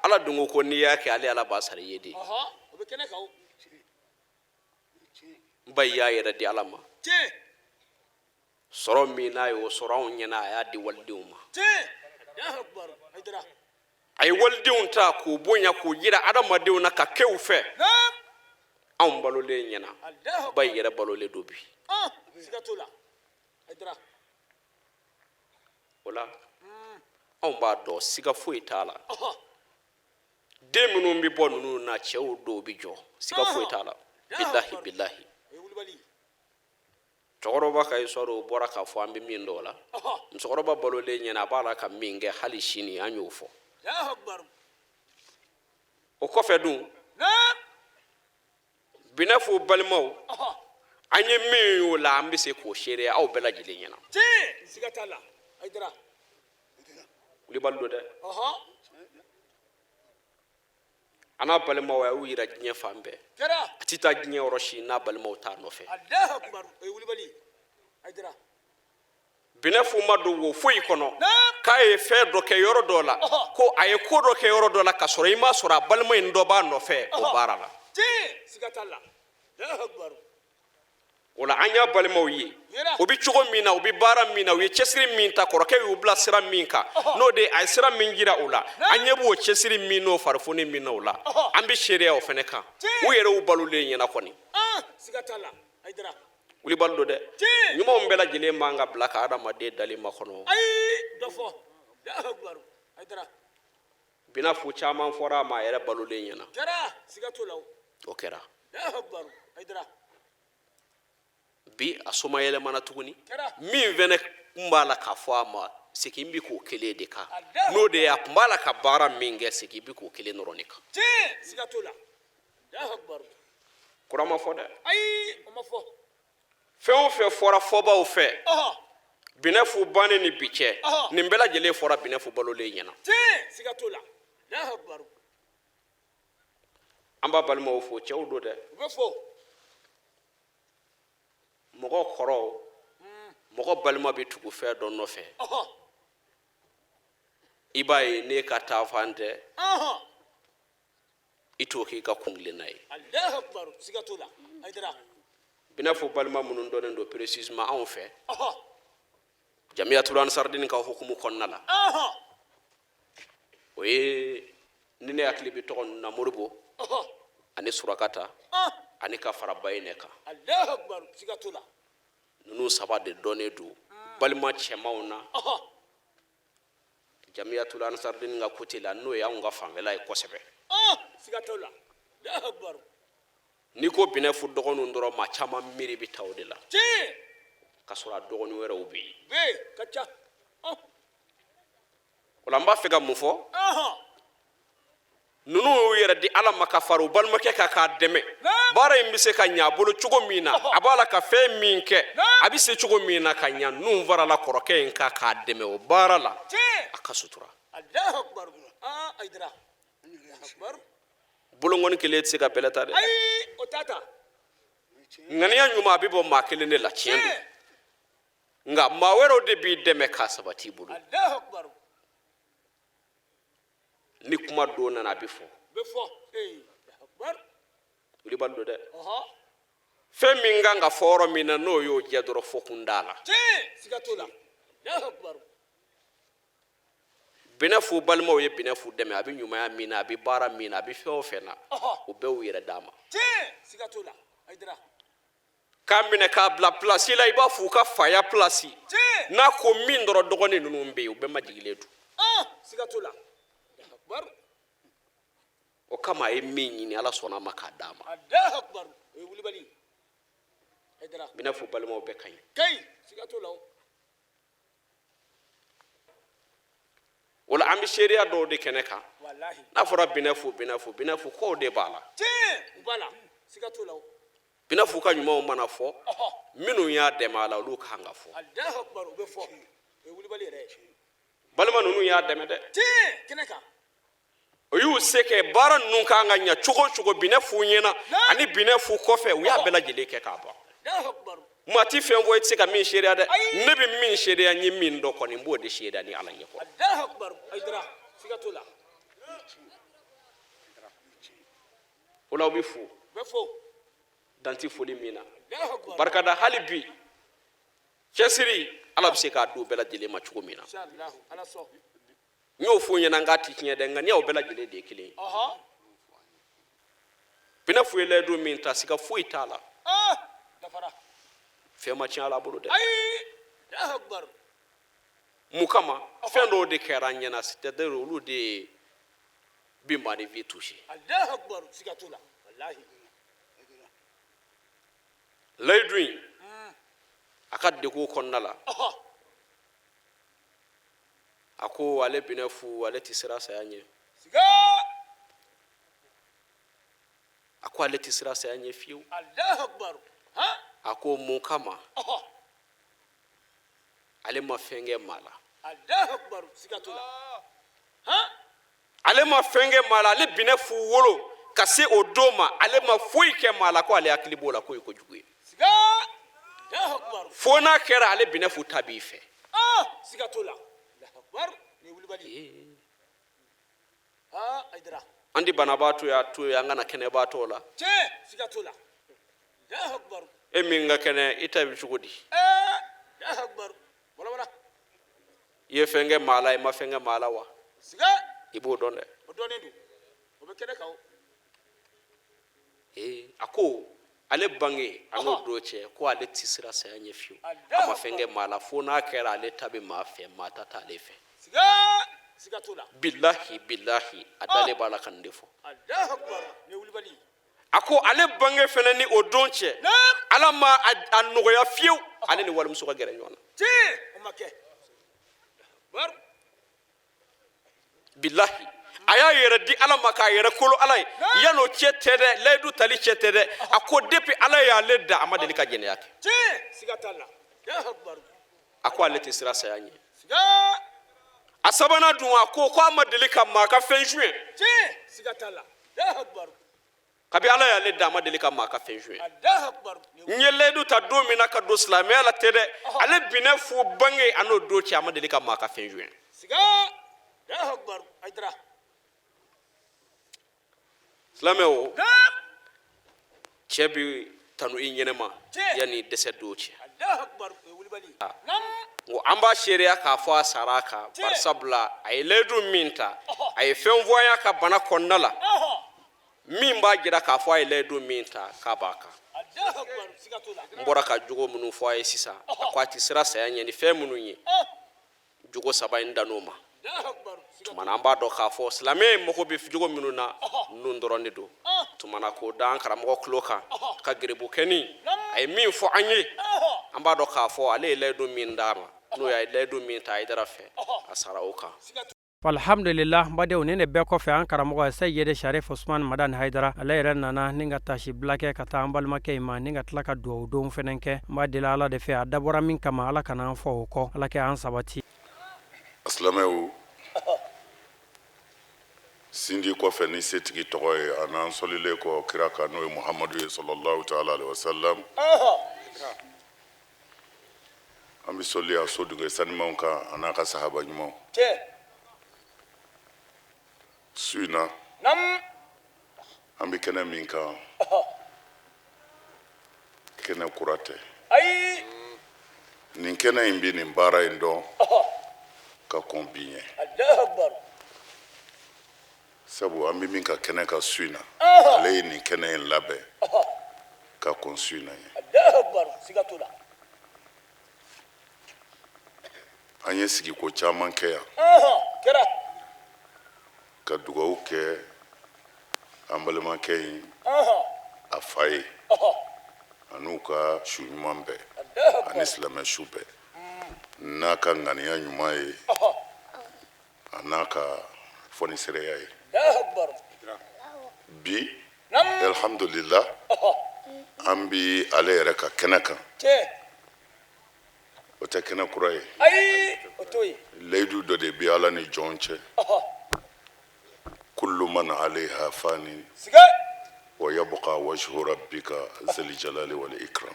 Ala dun ko n'i y'a kɛ, ale ala b'a sara i ye de. N ba y'a yɛrɛ di ala ma, sɔrɔ min n'a y'o sɔrɔ anw ɲɛna, a y'a di walidenw ma. A ye walidenw ta k'u bonya, k'u jira adamadenw na, ka kɛ u fɛ, anw balolen ɲɛna, ba yɛrɛ balolen don bi. O la anw b'a dɔn, siga foyi t'a la, den minnu bɛ bɔ ninnu na, cɛw dɔw bɛ jɔ, siga foyi t'a la. Bilahi, bilahi, cɛkɔrɔba ka histoire o bɔra k'a fɔ, an bɛ min dɔn o la, musokɔrɔba balolen ɲɛna, a b'a la ka min kɛ hali sini, an y'o fɔ. O kɔfɛ dun, Binafu balimaw, an ye min y'o la, an bɛ se k'o seereya aw bɛɛ lajɛlen ɲɛna. Wulibali don dɛ. A n'a balimaw, a y'u yira diɲɛ fan bɛɛ. A tɛ taa diɲɛ yɔrɔ si n'a balimaw t'a nɔfɛ. Binafu ma don wo foyi kɔnɔ k'a ye fɛn dɔ kɛ yɔrɔ dɔ la, ko a ye ko dɔ kɛ yɔrɔ dɔ la, ka sɔrɔ i m'a sɔrɔ a balima in dɔ b'a nɔfɛ o baara la. O la an y'a balimaw ye, o bɛ cogo min na, u bɛ baara min na, u ye cɛsiri min ta, kɔrɔkɛ y'u bila sira min kan, n'o de a ye sira min jira u la, an ɲɛ b'o cɛsiri min n'o farifoni min na o la, an bɛ seereya o fana kan, u yɛrɛ y'u balolen ɲɛna kɔni. Wulibali don dɛ. Ɲumanw bɛɛ lajɛlen man ka bila ka adamaden dali makɔnɔ. Binafu caman fɔra a ma a yɛrɛ balolen ɲɛna, o kɛra. Bi a somayɛlɛmana tuguni, min fɛnɛ kun b'a la k'a fɔ a ma, segin bɛ k'o kelen de kan, n'o de ye a kun b'a la ka baara min kɛ, segin bɛ k'o kelen dɔrɔn de kan. Kura ma fɔ dɛ. Fɛn o fɛn fɔra fɔbaw fɛ Binafu bannen ni bi cɛ, nin bɛɛ lajɛlen fɔra Binafu balolen ɲɛna. An b'a balimaw fo, cɛw don dɛ. Mɔgɔ kɔrɔ, mɔgɔ balima bɛ tugu fɛn dɔ nɔfɛ, i b'a ye n'e ka taafan tɛ, i t'o k'i ka kuntilenna ye. Binafu balima minnu dɔnnen don précisément anw fɛ Jamiyatul Ansaridini ka hukumu kɔnɔna la, o ye, ni ne hakili bɛ tɔgɔ ninnu na, Moribo ani Surakata ani ka fara Bayinɛ kan, ninnu saba de dɔnnen don balima cɛmanw na Jamiyatul Ansaridini ka côté la, n'o ye anw ka fanfɛla ye kosɛbɛ. N'i ko Binɛfu dɔgɔninw dɔrɔn, maa caman miiri bɛ taa o de la, ka sɔrɔ a dɔgɔnin wɛrɛw bɛ yen. O la n b'a fɛ ka mun fɔ? Ninnu y'u yɛrɛ di Ala ma ka fara u balimakɛ kan k'a dɛmɛ. Baara in bɛ se ka ɲɛ a bolo cogo min na, a b'a la ka fɛn min kɛ, a bɛ se cogo min na ka ɲɛ. Ninnu farala kɔrɔkɛ in kan k'a dɛmɛ o baara la, a ka sutura. Bolonkɔni kelen tɛ se ka bɛlɛ ta dɛ. Ŋaniya ɲuman, a bɛ bɔ maa kelen de la, tiɲɛ don, nka maa wɛrɛw de b'i dɛmɛ k'a sabati i bolo. Ni kuma don nana, a bɛ fɔ. Wulibali don dɛ. Fɛn min kan ka fɔ yɔrɔ min na, n'o y'o jɛ dɔrɔn, fɔkun t'a la. Binɛfu balimaw ye Binɛfu dɛmɛ. A bɛ ɲumanya min na, a bɛ baara min na, a bɛ fɛn o fɛn na, o bɛɛ y'u yɛrɛ d'a ma k'a minɛ k'a bila pilasi la, i b'a fɔ u ka faya pilasi. N'a ko min dɔrɔn, dɔgɔnin ninnu bɛ yen, u bɛɛ majigilen don. O kama a ye min ɲini, Ala sɔnna a ma k'a d'a ma. Binɛfu balimaw bɛɛ ka ɲi. O la an bɛ seereya dɔw de kɛnɛ kan. N'a fɔra Binɛfu, Binɛfu, Binɛfu, kow de b'a la. Binɛfu ka ɲumanw mana fɔ, minnu y'a dɛmɛ a la, olu kan ka fɔ. Balima ninnu y'a dɛmɛ dɛ. O y'u se kɛ. Baara ninnu kan ka ɲɛ cogo o cogo Binɛfu ɲɛna ani Binɛfu kɔfɛ, u y'a bɛɛ lajɛlen kɛ k'a ban. Maa ti fɛn fɔ i tɛ se ka min seereya dɛ. Ne bɛ min seereya, n ye min dɔn kɔni, n b'o de seereya ni Ala ɲɛkɔrɔ. O la u bɛ fo dan tɛ foli min na. Barika da hali bi cɛsiri, Ala bɛ se k'a d'u bɛɛ lajɛlen ma cogo min na. N y'o f'u ɲɛna n k'a ti tiɲɛ dɛ, nka n'i y'aw bɛɛ lajɛlen de ye kelen ye. Binɛfu ye layidu min ta, siga foyi t'a la, fɛn ma tiɲɛ a la bolo dɛ. Mun kama? Fɛn dɔw de kɛra an ɲɛna, c'est-à-dire olu de ye bi maaninfin touché. Layidu in, a ka degun kɔnɔna la, a ko ale Binɛfu, ale tɛ siran saya ɲɛ. A ko ale tɛ siran saya ɲɛ fiyewu. A ko mun kama? Ale ma fɛn kɛ maa la. Ale ma fɛn kɛ maa la. Ale Binɛfu wolo ka se o don ma, ale ma foyi kɛ maa la ko ale hakili b'o la k'o ye kojugu ye. Fo n'a kɛra ale Binɛfu ta b'i fɛ. An di banabaatɔ y'a to yen, an ka na kɛnɛbaatɔ la. E min ka kɛnɛ, i ta bɛ cogo di? I ye fɛn kɛ maa la, i ma fɛn kɛ maa la wa? I b'o dɔn dɛ. Ee, a ko ale bange a n'o don cɛ, ko ale tɛ siran saya ɲɛ fiyewu. A ma fɛn kɛ maa la, fo n'a kɛra ale ta bɛ maa fɛ, maa ta t'ale fɛ. Bilahi, bilahi, a dalen b'a la ka nin de fɔ. A ko ale bange fɛnɛ ni o don cɛ, Ala ma a nɔgɔya fiyewu ale ni walimuso ka gɛrɛ ɲɔgɔn na. Bilahi, a y'a yɛrɛ di Ala ma k'a yɛrɛ kolo Ala ye. Yan'o cɛ tɛ dɛ, layidu tali cɛ tɛ dɛ. A ko depuis Ala y'ale da, a ma deli ka jɛnɛya kɛ. A ko ale tɛ siran saya ɲɛ. A sabanan dun, a ko a ma deli ka maa ka fɛn suɲɛ. Kabi Ala y'ale da, a ma deli ka maa ka fɛn suɲɛ. N ye layidu ta don min na ka don silamɛya la tɛ dɛ, ale Binɛfu bange a n'o don cɛ, a ma deli ka maa ka fɛn suɲɛ. Silamɛw, cɛ bi tanu i ɲɛnɛma yanni dɛsɛ don cɛ. Nko an b'a seereya k'a fɔ a sara a kan, barisabula a ye layidu min ta, a ye fɛn fɔ an y'a ka bana kɔnɔna la min b'a jira k'a fɔ a ye layidu min ta k'a b'a kan. N bɔra ka jogo minnu fɔ a ye sisan, a ko a tɛ siran saya ɲɛ ni fɛn minnu ye, jogo saba in dan'o ma. Tuma na an b'a dɔn k'a fɔ silamɛ mago bɛ jogo minnu na, ninnu dɔrɔn de don. Tuma na k'o da an karamɔgɔ tulo kan ka gerebukɛni a ye min fɔ an ye, an b'a dɔn k'a fɔ ale ye layidu min d'a ma, n'o ye layidu min ta Hayidara fɛ, a sara o kan. Alhamdulillah, n badenw, nin de bɛɛ kɔfɛ, an karamɔgɔ Seyidi Sharif Usman Madani Haidara, ale yɛrɛ nana ni ka tasi bila kɛ ka taa an balimakɛ in ma, ni ka tila ka dugawu don fɛnɛ kɛ. N b'a deli Ala de fɛ, a dabɔra min kama, Ala kana an fɔ o kɔ, Ala kɛ an sabati. Silamɛw, sindi kɔfɛ ni setigi tɔgɔ ye, a n'an sɔlilen kɔ kira kan, n'o ye Muhamadu ye, sɔlɔlahu taala alaihi wasallam, an bɛ sɔli a soduge sanimanw kan, a n'a ka sahaba ɲumanw. Su in na, an bɛ kɛnɛ min kan, kɛnɛ kura tɛ. Nin kɛnɛ in bɛ nin baara in dɔn ka kɔn bi ɲɛ, sabu an bɛ min ka kɛnɛ kan su in na, ale ye nin kɛnɛ in labɛn ka kɔn su in na ɲɛ. An ye sigiko caman kɛ yan ka dugawu kɛ an balimakɛ in, a fa ye, an'u ka su ɲuman bɛɛ ani silamɛ su bɛɛ, n'a ka ŋaniya ɲuman ye, a n'a ka fɔnisereya ye. Bi, alhamdulillah, an bi ale yɛrɛ ka kɛnɛ kan. O tɛ kɛnɛ kura ye. Layidu dɔ de bɛ Ala ni jɔn cɛ: kullu man alayha fani wa yabqa wajhu rabbika zil jalali wal ikram.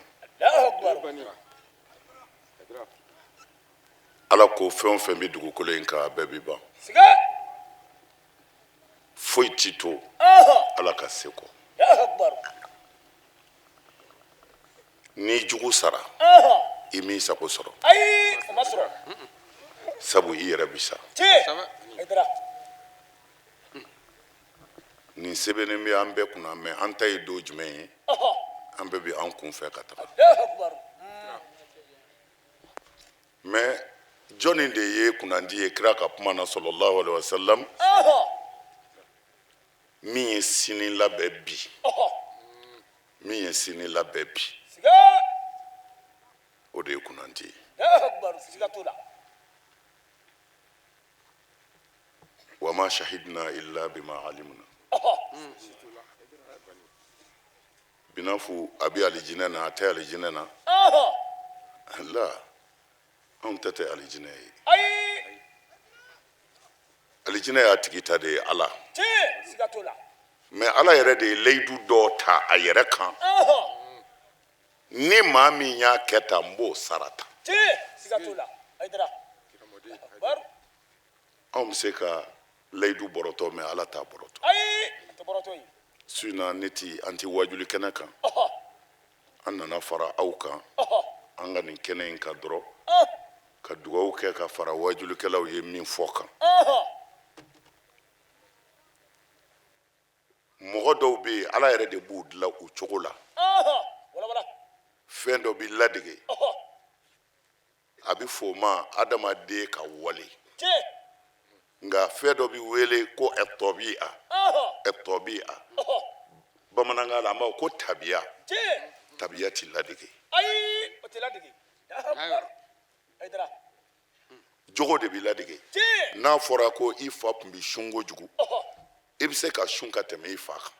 Ala ko fɛn o fɛn bɛ dugukolo in kan, a bɛɛ bɛ ban, foyi ti to Ala ka se kɔ. N'i jugu sara, i m'i sago sɔrɔ, sabu i yɛrɛ bi sa. Nin sɛbɛnnen bɛ an bɛɛ kunna, mɛ an ta ye don jumɛn ye? An bɛɛ bɛ an kun fɛ ka taga. Mɛ jɔnni de ye kunnandi ye kira ka kuma na, sɔlɔlahu alaihi wasallam, min ye sini labɛn bi, min ye sini labɛn bi, o de ye kunnandi ye. Wa ma shahidna illa bima alimna. Binafu a bɛ alijinɛ na, a tɛ alijinɛ na la, anw ta tɛ alijinɛ ye. Alijinɛ y'a tigi ta de ye, Ala. Mɛ Ala yɛrɛ de ye layidu dɔ ta a yɛrɛ kan: ni maa min y'a kɛ tan, n b'o sara ta. Anw bɛ se ka layidu bɔrɔtɔ, mɛ Ala t'a bɔrɔtɔ. Su in na, ne ti an ti wajuli kɛnɛ kan. An nana fara aw kan an ka nin kɛnɛ in kan dɔrɔn ka dugawu kɛ ka fara wajulikɛlaw ye min fɔ kan. Mɔgɔ dɔw bɛ yen, Ala yɛrɛ de b'u dilan u cogo la. Fɛn dɔ b'i ladege, a bɛ fɔ o ma adamaden ka wale, nka fɛn dɔ bɛ wele ko ɛtɔbiya. Ɛtɔbiya, bamanankan na, an b'a fɔ ko tabiya. Tabiya ti ladege, jogo de b'i ladege. N'a fɔra ko i fa tun bɛ sun kojugu, i bɛ se ka sun ka tɛmɛ i fa kan.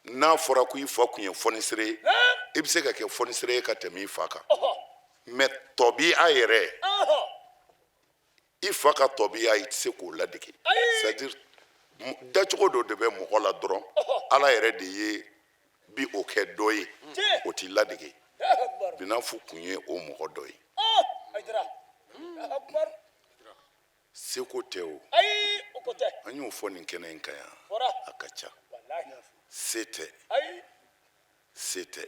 N'a fɔra ko i fa tun ye fɔnisere ye, i bɛ se ka kɛ fɔnisere ye ka tɛmɛ i fa kan. Mɛ tɔbiya yɛrɛ, i fa ka tɔbiya, i tɛ se k'o ladege. C'est à dire, dacogo dɔ de bɛ mɔgɔ la dɔrɔn, Ala yɛrɛ de ye bi o kɛ dɔ ye, o t'i ladege. Binafu kun ye o mɔgɔ dɔ ye. Seko tɛ o, an y'o fɔ nin kɛnɛ in kan yan, a ka ca. Se tɛ, se tɛ,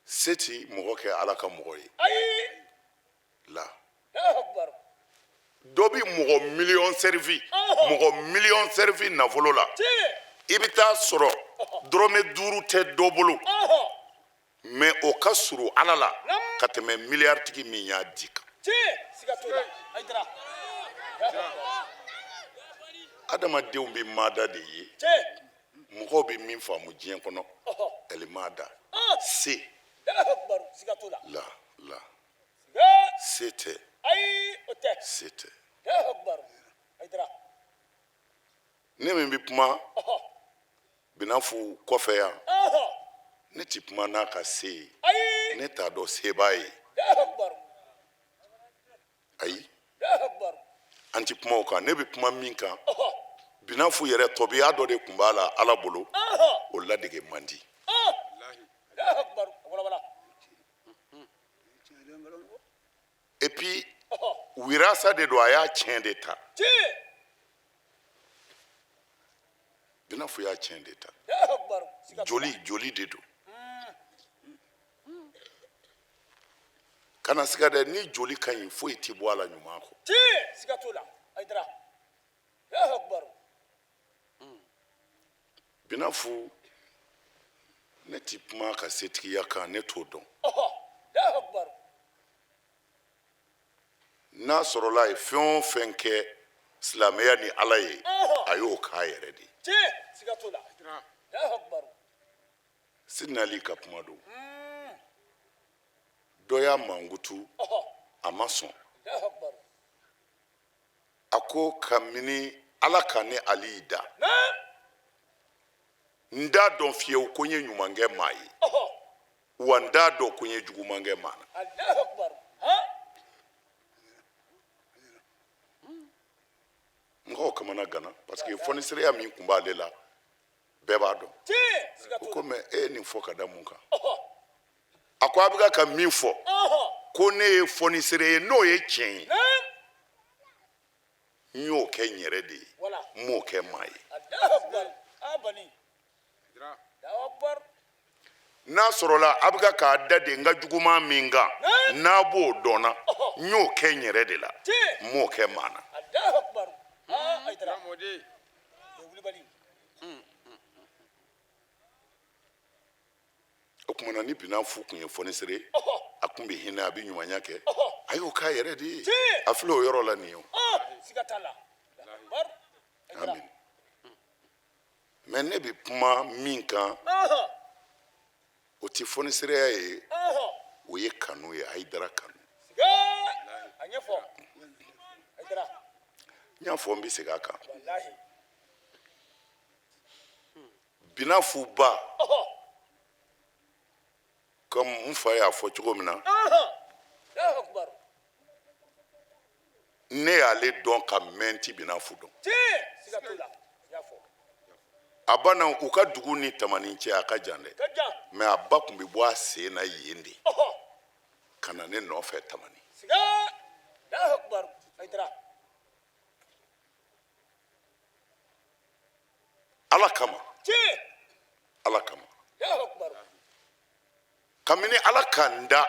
se ti mɔgɔ kɛ Ala ka mɔgɔ ye la. Dɔ bi mɔgɔ miliyɔn servi, mɔgɔ miliyɔn servi nafolo la, i bɛ taa sɔrɔ dɔrɔmɛ 5 tɛ dɔ bolo, mɛ o ka surun Ala la ka tɛmɛ miliyaritigi min y'a di kan. Adamadenw bɛ mada de ye, mɔgɔw bɛ min faamu diɲɛ kɔnɔ, ɛli mada se la la, se tɛ, se tɛ. Ne min bɛ kuma Binafu kɔfɛ yan, ne ti kuma n'a ka se ye, ne t'a dɔn se b'a ye. Ayi, an ti kuma o kan. Ne bɛ kuma min kan, Binafu yɛrɛ tɔbiya dɔ de tun b'a la Ala bolo, o ladege man di. Et puis wirasa de don, a y'a tiɲɛ de ta. Binafu y'a tiɲɛ de ta. Joli joli de don. Kana siga dɛ, ni joli ka ɲi, foyi ti bɔ a la ɲuman kɔ. Siga t'o la, Hayidara. Binafu, ne ti kuma ka setigiya kan, ne t'o dɔn. N'a sɔrɔla a ye fɛn o fɛn kɛ silamɛya ni Ala ye, a y'o k'a yɛrɛ de ye. Sidina Ali ka kuma don, dɔ y'a mankutu, a ma sɔn. A ko kabini Ala ka ne Ali da, n t'a dɔn fiyewu ko n ye ɲuman kɛ maa ye, wa n t'a dɔn ko n ye juguman kɛ maa na. Mɔgɔw kamana ganna, parce que fɔnisireya min tun b'ale la, bɛɛ b'a dɔn. O ko mais e ye nin fɔ ka da mun kan? A ko a bɛ ka min fɔ ko ne ye fɔnisere ye, n'o ye tiɲɛ ye, n y'o kɛ n yɛrɛ de ye, n m'o kɛ maa ye. N'a sɔrɔla a bɛ k'a da de n ka juguman min kan, n'a b'o dɔn na, n y'o kɛ n yɛrɛ de la, n m'o kɛ maa na. O tuma na ni Binafu tun ye fɔnisere ye, a tun bɛ hinɛ, a bɛ ɲumanya kɛ, a y'o k'a yɛrɛ de ye. A filɛ o yɔrɔ la nin ye o. Amin. Mais ne bɛ kuma min kan, o tɛ fɔnisireya ye, o ye kanu ye, Hayidara kanu. N y'a fɔ, n bɛ segin a kan. Binafu ba, comme n fa y'a fɔ cogo min na, ne y'ale dɔn ka mɛn ti Binafu dɔn. A ba na, u ka dugu ni Tamani cɛ a ka jan dɛ, mais a ba tun bɛ bɔ a sen na yen de ka na ne nɔfɛ Tamani. Ala kama, Ala kama, kabini Ala ka n da,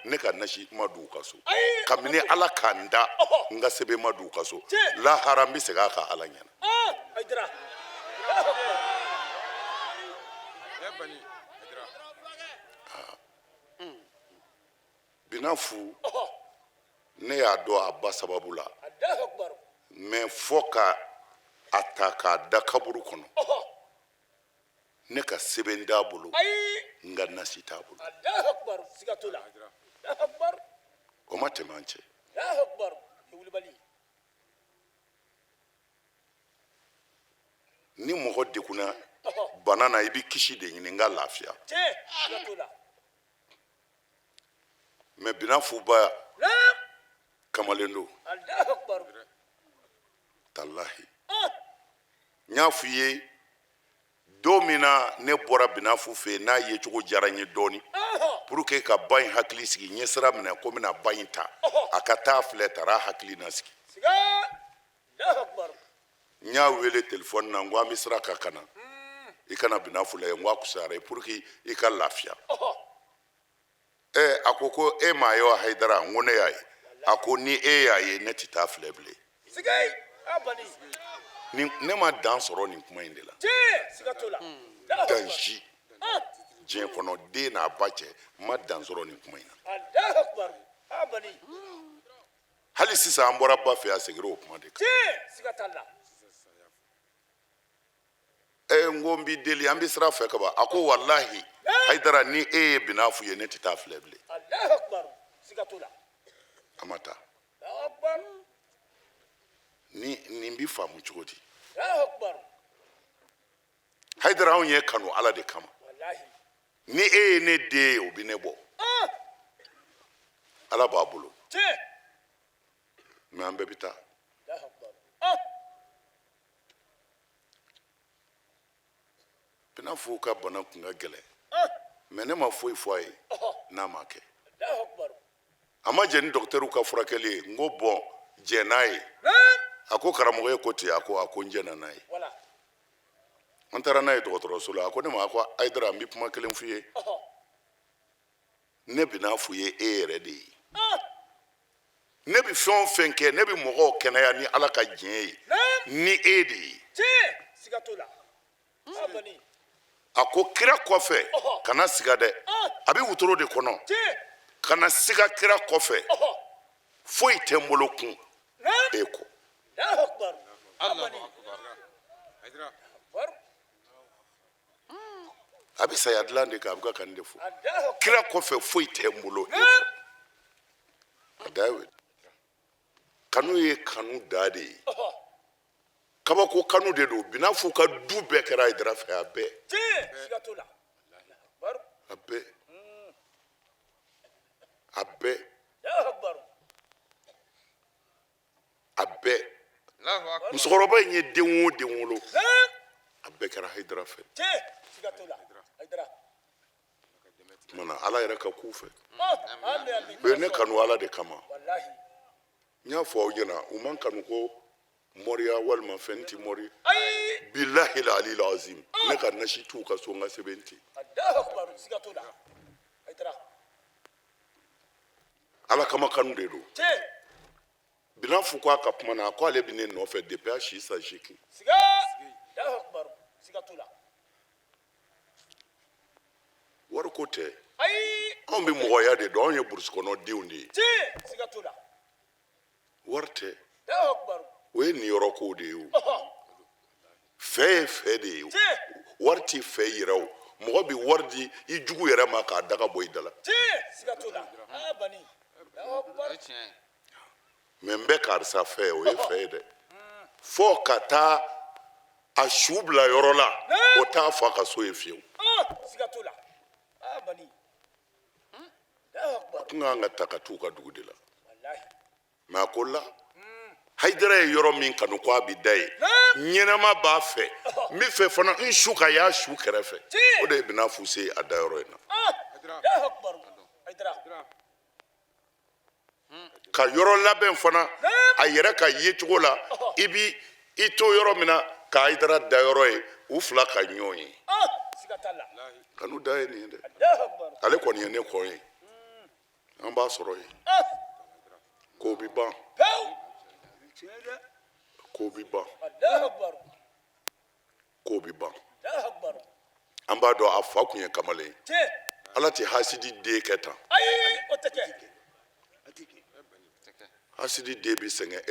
ne ka nasi ma don u ka so. Kabini Ala ka n da, n ka sɛbɛn ma don u ka so. Lahara n bɛ segin a kan Ala ɲɛna. Binafu, ne y'a dɔn a ba sababu la, mais fɔ ka a ta k'a da kaburu kɔnɔ, ne ka sɛbɛn t'a bolo, n ka nasi t'a bolo. O ma tɛmɛ an cɛ. Ni mɔgɔ degunna bana na, i bɛ kisi de ɲini n ka lafiya. Mais Binafu ba kamalen don, talahi. N y'a f'i ye don min na ne bɔra Binafu fɛ yen, n'a yecogo diyara n ye dɔɔni, pour que ka ba in hakili sigi, n ye sira minɛ ko n bɛna ba in ta, a ka taa filɛ, taara hakili na sigi. N y'a wele telefɔni na, n ko an bɛ sira kan ka na, i kana Binafu lajɛ, n ko a kusayara pour que i ka lafiya. A ko ko e m'a ye wa Hayidara? N ko ne y'a ye. A ko ni e y'a ye, ne tɛ taa filɛ bilen. Ne ma dan sɔrɔ nin kuma in de la. Dan si diɲɛ kɔnɔ, den n'a ba cɛ, n ma dan sɔrɔ nin kuma in na. Hali sisan an bɔra ba fɛ, a seginna o kuma de kan. N ko n b'i deli, an bɛ sira fɛ ka ban. A ko walahi Hayidara, ni e ye Binafu ye, ne tɛ taa filɛ bilen. A ma taa. Ni nin bi faamu cogo di? Hayidara, anw y'e kanu Ala de kama. Ni e ye ne den ye, o bɛ ne bɔ. Ala b'a bolo, mɛ an bɛɛ bɛ taa. Binafu ka bana kun ka gɛlɛn, mɛ ne ma foyi fɔ a ye n'a ma kɛ. A ma jɛn ni dɔkitɛriw ka furakɛli ye. N ko bɔn, jɛn n'a ye. A ko karamɔgɔ ye ko ten. A ko n jɛnna n'a ye. An taara n'a ye dɔgɔtɔrɔso la. A ko ne ma, a ko Hayidara, n bɛ kuma kelen f'i ye. Ne Binafu ye e yɛrɛ de ye. Ne bɛ fɛn o fɛn kɛ, ne bɛ mɔgɔw kɛnɛya ni Ala ka diɲɛ ye, ni e de ye. A ko kira kɔfɛ, kana siga dɛ, a bɛ wotoro de kɔnɔ, kana siga, kira kɔfɛ foyi tɛ n bolo kun e kɔ. Allahu akbar. A bɛ saya dilan de kan, a bɛ ka nin de fɔ: kira kɔfɛ foyi tɛ n bolo e kɔ. A da ye kanu ye, kanu da de ye, kabako kanu de don. Binafu ka du bɛɛ kɛra Hayidara fɛ, a bɛɛ, a bɛɛ, a bɛɛ, a bɛɛ. Musokɔrɔba in ye den o den wolo, a bɛɛ kɛra Hayidara fɛ. Tuma na Ala yɛrɛ ka k'u fɛ, u ye ne kanu Ala de kama. N y'a fɔ aw ɲɛna, u man kanu ko mɔriya walima fɛn ti mɔri. Bilahi la alil azim, ne ka nasi t'u ka so, n ka sɛbɛn ti. Ala kama kanu de don. Binafu ko a ka kuma na, a ko ale bɛ ne nɔfɛ depuis a si san 8. Wariko tɛ, anw bɛ mɔgɔya de dɔn. Anw ye burusi kɔnɔ denw de ye. Wari tɛ, o ye niyɔrɔ kow de ye. O fɛ ye fɛ de ye o, wari ti fɛ yɛrɛ. O mɔgɔ bɛ wari di i jugu yɛrɛ ma k'a daga bɔ i da la. Mɛ n bɛ karisa fɛ, o ye fɛ ye dɛ, fo ka taa a su bila yɔrɔ la, o t'a fa ka so ye fiyewu. A tun kan ka ta ka t'u ka dugu de la, mɛ a ko la, Hayidara ye yɔrɔ min kanu ko a bɛ da yen, ɲɛnama b'a fɛ, n bɛ fɛ fana n su ka y'a su kɛrɛfɛ. O de ye Binafu se a dayɔrɔ in na, ka yɔrɔ labɛn fana a yɛrɛ ka yecogo la. I bi i to yɔrɔ min na ka Hayidara dayɔrɔ ye, u fila ka ɲɔgɔn ye. Kanu da ye nin ye dɛ. Ale kɔni ye ne kɔn ye, an b'a sɔrɔ yen, ko bi ban, ko bi ban, ko bi ban. An b'a dɔn a fa kun ye kamalen ye. Ala tɛ hasidi den kɛ tan. Hasidi den bɛ sɛgɛn,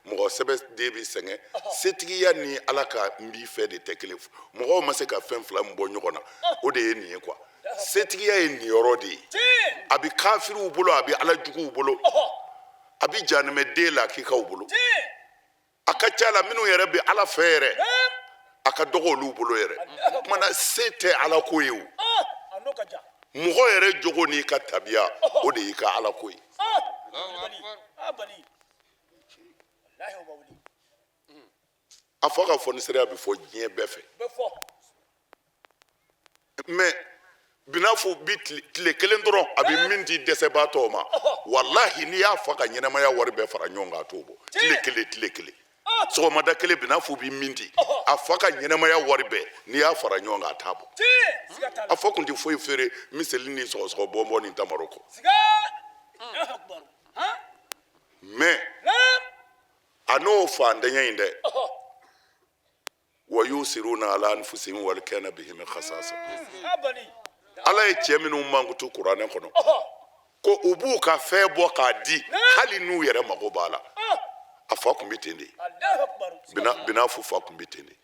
mɔgɔ sɛbɛ den bɛ sɛgɛn. Setigiya ni Ala ka n b'i fɛ de tɛ kelen. Mɔgɔw ma se ka fɛn fila min bɔ ɲɔgɔn na, o de ye nin ye quoi. Setigiya ye niyɔrɔ de ye. A bɛ kafiriw bolo, a bɛ ala juguw bolo, a bɛ janimɛden la kikaw bolo. A ka ca la, minnu yɛrɛ bɛ Ala fɛ yɛrɛ, a ka dɔgɔ olu bolo yɛrɛ. Tuma na se tɛ Ala ko ye. O mɔgɔ yɛrɛ jogo n'i ka tabiya, o de y'i ka Ala ko ye. A fɔ ka fɔnisereya bɛ fɔ diɲɛ bɛɛ fɛ, mɛ Binafu bi tile kelen dɔrɔn, a bɛ min di dɛsɛbaatɔw ma, walahi, n'i y'a fa ka ɲɛnamaya wari bɛɛ fara ɲɔgɔn kan, a t'o bɔ. Tile kelen, tile kelen, sɔgɔmada kelen, Binafu bɛ min di a fa ka ɲɛnamaya wari bɛɛ, n'i y'a fara ɲɔgɔn kan, a t'a bɔ. A fa kun tɛ foyi feere miseli ni sɔgɔsɔgɔ bɔnbɔn ni tamaro kɔ. Mɛ a n'o fantanya in dɛ, wa yusiruna ala anfusihim walaw kana bihim khasasa. Ala ye cɛ minnu mankutu kuranɛ kɔnɔ ko u b'u ka fɛn bɔ k'a di hali n'u yɛrɛ mago b'a la, a fa kun bɛ ten de. Binafu fa kun bɛ ten de.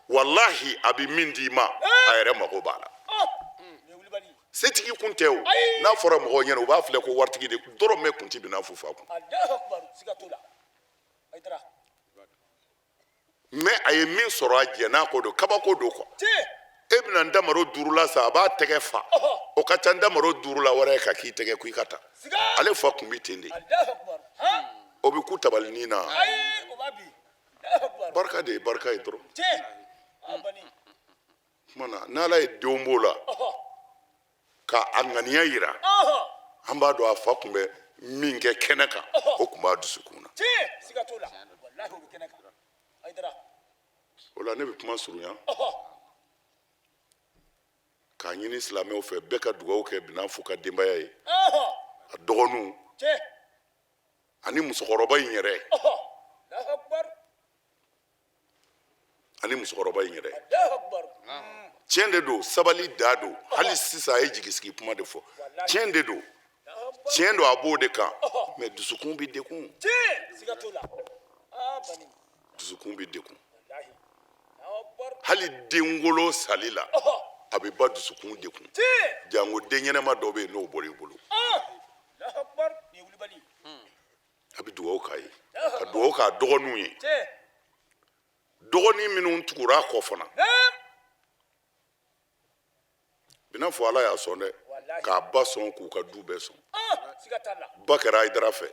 Walahi, a bɛ min d'i ma, a yɛrɛ mago b'a la. Setigi kun tɛ o. N'a fɔra mɔgɔw ɲɛna, u b'a filɛ ko waritigi de dɔrɔmɛ kun tɛ Binafu fa kun. Mais a ye min sɔrɔ a jɛn'a kɔ don, kabako don quoi. E bɛna n damaro 5 la sa, a b'a tɛgɛ fa, o ka ca n damaro 5 la wɛrɛ ye ka k'i tɛgɛ ko i ka taa. Ale fa tun bɛ ten de, o bɛ ku tabalinin na. Barika de ye barika ye dɔrɔn. Tuma na n'Ala ye denw b'o la ka a ŋaniya yira, an b'a dɔn a fa tun bɛ min kɛ kɛnɛ kan, o tun b'a dusukun na. O la ne bɛ kuma surunya k'a ɲini silamɛw fɛ, bɛɛ ka dugawu kɛ Binafu ka denbaya ye, a dɔgɔninw ani musokɔrɔba in yɛrɛ, ani musokɔrɔba in yɛrɛ. Tiɲɛ de don, sabali da don. Hali sisan a ye jigisigi kuma de fɔ. Tiɲɛ de don, tiɲɛ don, a b'o de kan. Mais dusukun bɛ degun, dusukun bɛ degun. Hali denwolo sali la, a bɛ ba dusukun degun. Janko den ɲɛnama dɔ bɛ yen n'o bɔra i bolo. A bɛ dugawu k'a ye, ka dugawu k'a dɔgɔninw ye, dɔgɔnin minnu tugura a kɔ fana. Binafu Ala y'a sɔn dɛ, k'a ba sɔn, k'u ka du bɛɛ sɔn. Ba kɛra Hayidara fɛ,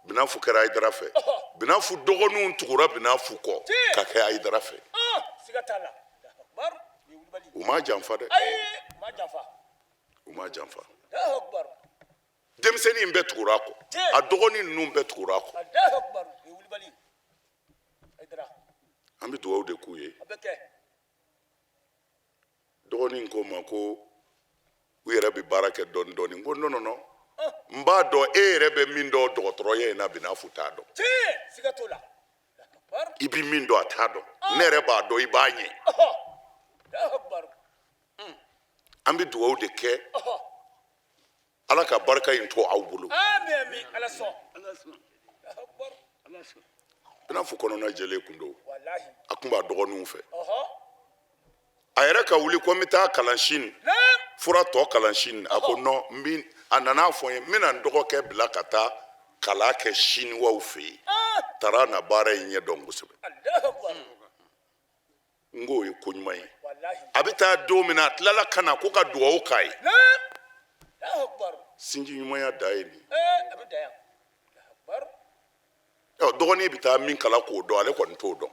Binafu kɛra Hayidara fɛ, Binafu dɔgɔninw tugura Binafu kɔ ka kɛ Hayidara fɛ. U m'a janfa dɛ, u m'a janfa. Denmisɛnnin in bɛɛ tugura a kɔ, a dɔgɔnin ninnu bɛɛ tugura a kɔ. An bɛ dugawu de k'u ye. Dɔgɔnin ko ma ko u yɛrɛ bɛ baara kɛ dɔɔni dɔɔni. N ko non non non, n b'a dɔn e yɛrɛ bɛ min dɔn dɔgɔtɔrɔya in na, Binafu t'a dɔn. I bɛ min dɔn a t'a dɔn, ne yɛrɛ b'a dɔn i b'a ɲɛ. An bɛ dugawu de kɛ, Ala ka barika in to aw bolo. Binafu kɔnɔna jɛlen kun don, a kun b'a dɔgɔninw fɛ. A yɛrɛ ka wuli ko n bɛ taa kalan sini, fura tɔ kalan sini. A ko non, n bi a nana fɔ n ye, n bɛna n dɔgɔkɛ bila ka taa kalan kɛ siniwaw fɛ yen. Taara na baara in ɲɛ dɔn kosɛbɛ. N k'o ye ko ɲuman ye. A bɛ taa don min na, a tilala ka na ko ka dugawu k'a ye. Sinji ɲumanya da ye nin. Dɔgɔnin bɛ taa min kalan k'o dɔn, ale kɔni t'o dɔn.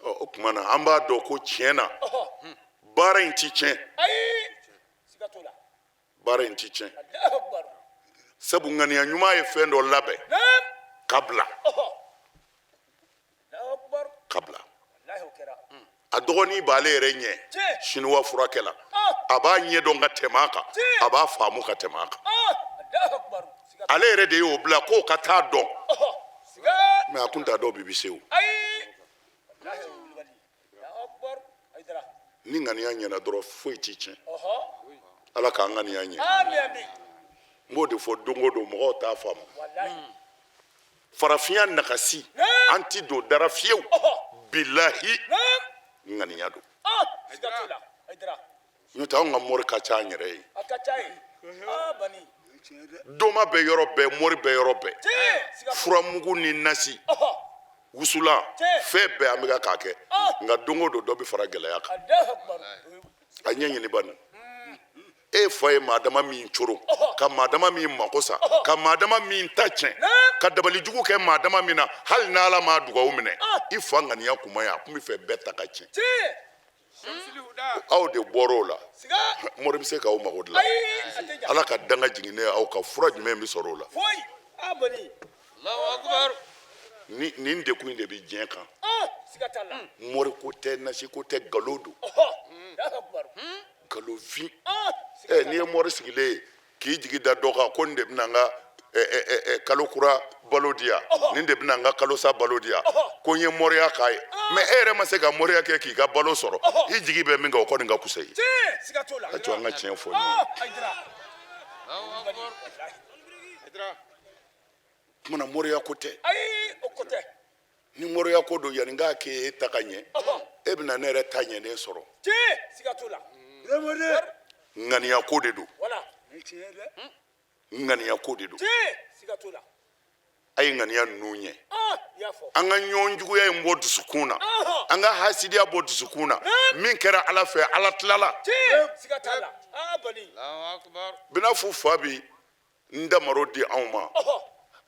O tuma na an b'a dɔn ko tiɲɛ na baara in ti tiɲɛ, baara in ti tiɲɛ. Sabu ŋaniya ɲuman ye fɛn dɔ labɛn ka bila, ka bila. A dɔgɔnin b'ale yɛrɛ ɲɛ siniwa furakɛ la, a b'a ɲɛ dɔn ka tɛmɛ a kan, a b'a faamu ka tɛmɛ a kan. Ale yɛrɛ de y'o bila k'o ka taa dɔn, mais a kun t'a dɔn bi bi se o. Ni ŋaniya ɲɛna dɔrɔn, foyi t'i tiɲɛ. Ala k'an ŋaniya ɲɛ. N b'o de fɔ don o don, mɔgɔw t'a faamu. Farafinya nakasi, an ti don dara fiyewu. Bilahi, ŋaniya don. N'o tɛ anw ka mori ka ca an yɛrɛ ye. Doma bɛ yɔrɔ bɛɛ, mori bɛ yɔrɔ bɛɛ, furamugu ni nasi, wusulan, fɛn bɛɛ an bɛ k'a kɛ. Nka don o don dɔ bɛ fara gɛlɛya kan. A ɲɛɲini bani. E fa ye maa dama min coron, ka maa dama min mako sa, ka maa dama min ta tiɲɛ, ka dabalijugu kɛ maa dama min na, hali n'Ala m'a dugawu minɛ, i fa ŋaniya kun ma ɲi, a kun bɛ fɛ bɛɛ ta ka tiɲɛ. Aw de bɔra o la, mori bɛ se k'aw mago dilan. Ala ka danga jigin ne aw kan, fura jumɛn bɛ sɔrɔ o la? Nin degun in de bɛ diɲɛ kan. Mori ko tɛ, nasi ko tɛ, nkalon don, nkalonfin. N'i ye mori sigilen ye k'i jigi da dɔ kan ko nin de bɛna n ka kalo kura balo di yan, nin de bɛna n ka kalosa balo di yan, ko n ye moriya k'a ye, mais e yɛrɛ ma se ka moriya kɛ k'i ka balo sɔrɔ, i jigi bɛ min kan o kɔni ka kusa ye. A to an ka tiɲɛ fɔ ɲɔgɔn ye. Tuma na moriya ko tɛ. Ni moriya ko don, yanni n k'a kɛ e ta ka ɲɛ, e bɛna ne yɛrɛ ta ɲɛnen sɔrɔ. Ŋaniya ko de don. Ŋaniya ko de don. A ye ŋaniya ninnu ɲɛ. An ka ɲɔgɔn juguya in bɔ dusukun na, an ka hasidiya bɔ dusukun na. Min kɛra Ala fɛ, Ala tilala. Binafu fa bi n damaro di anw ma,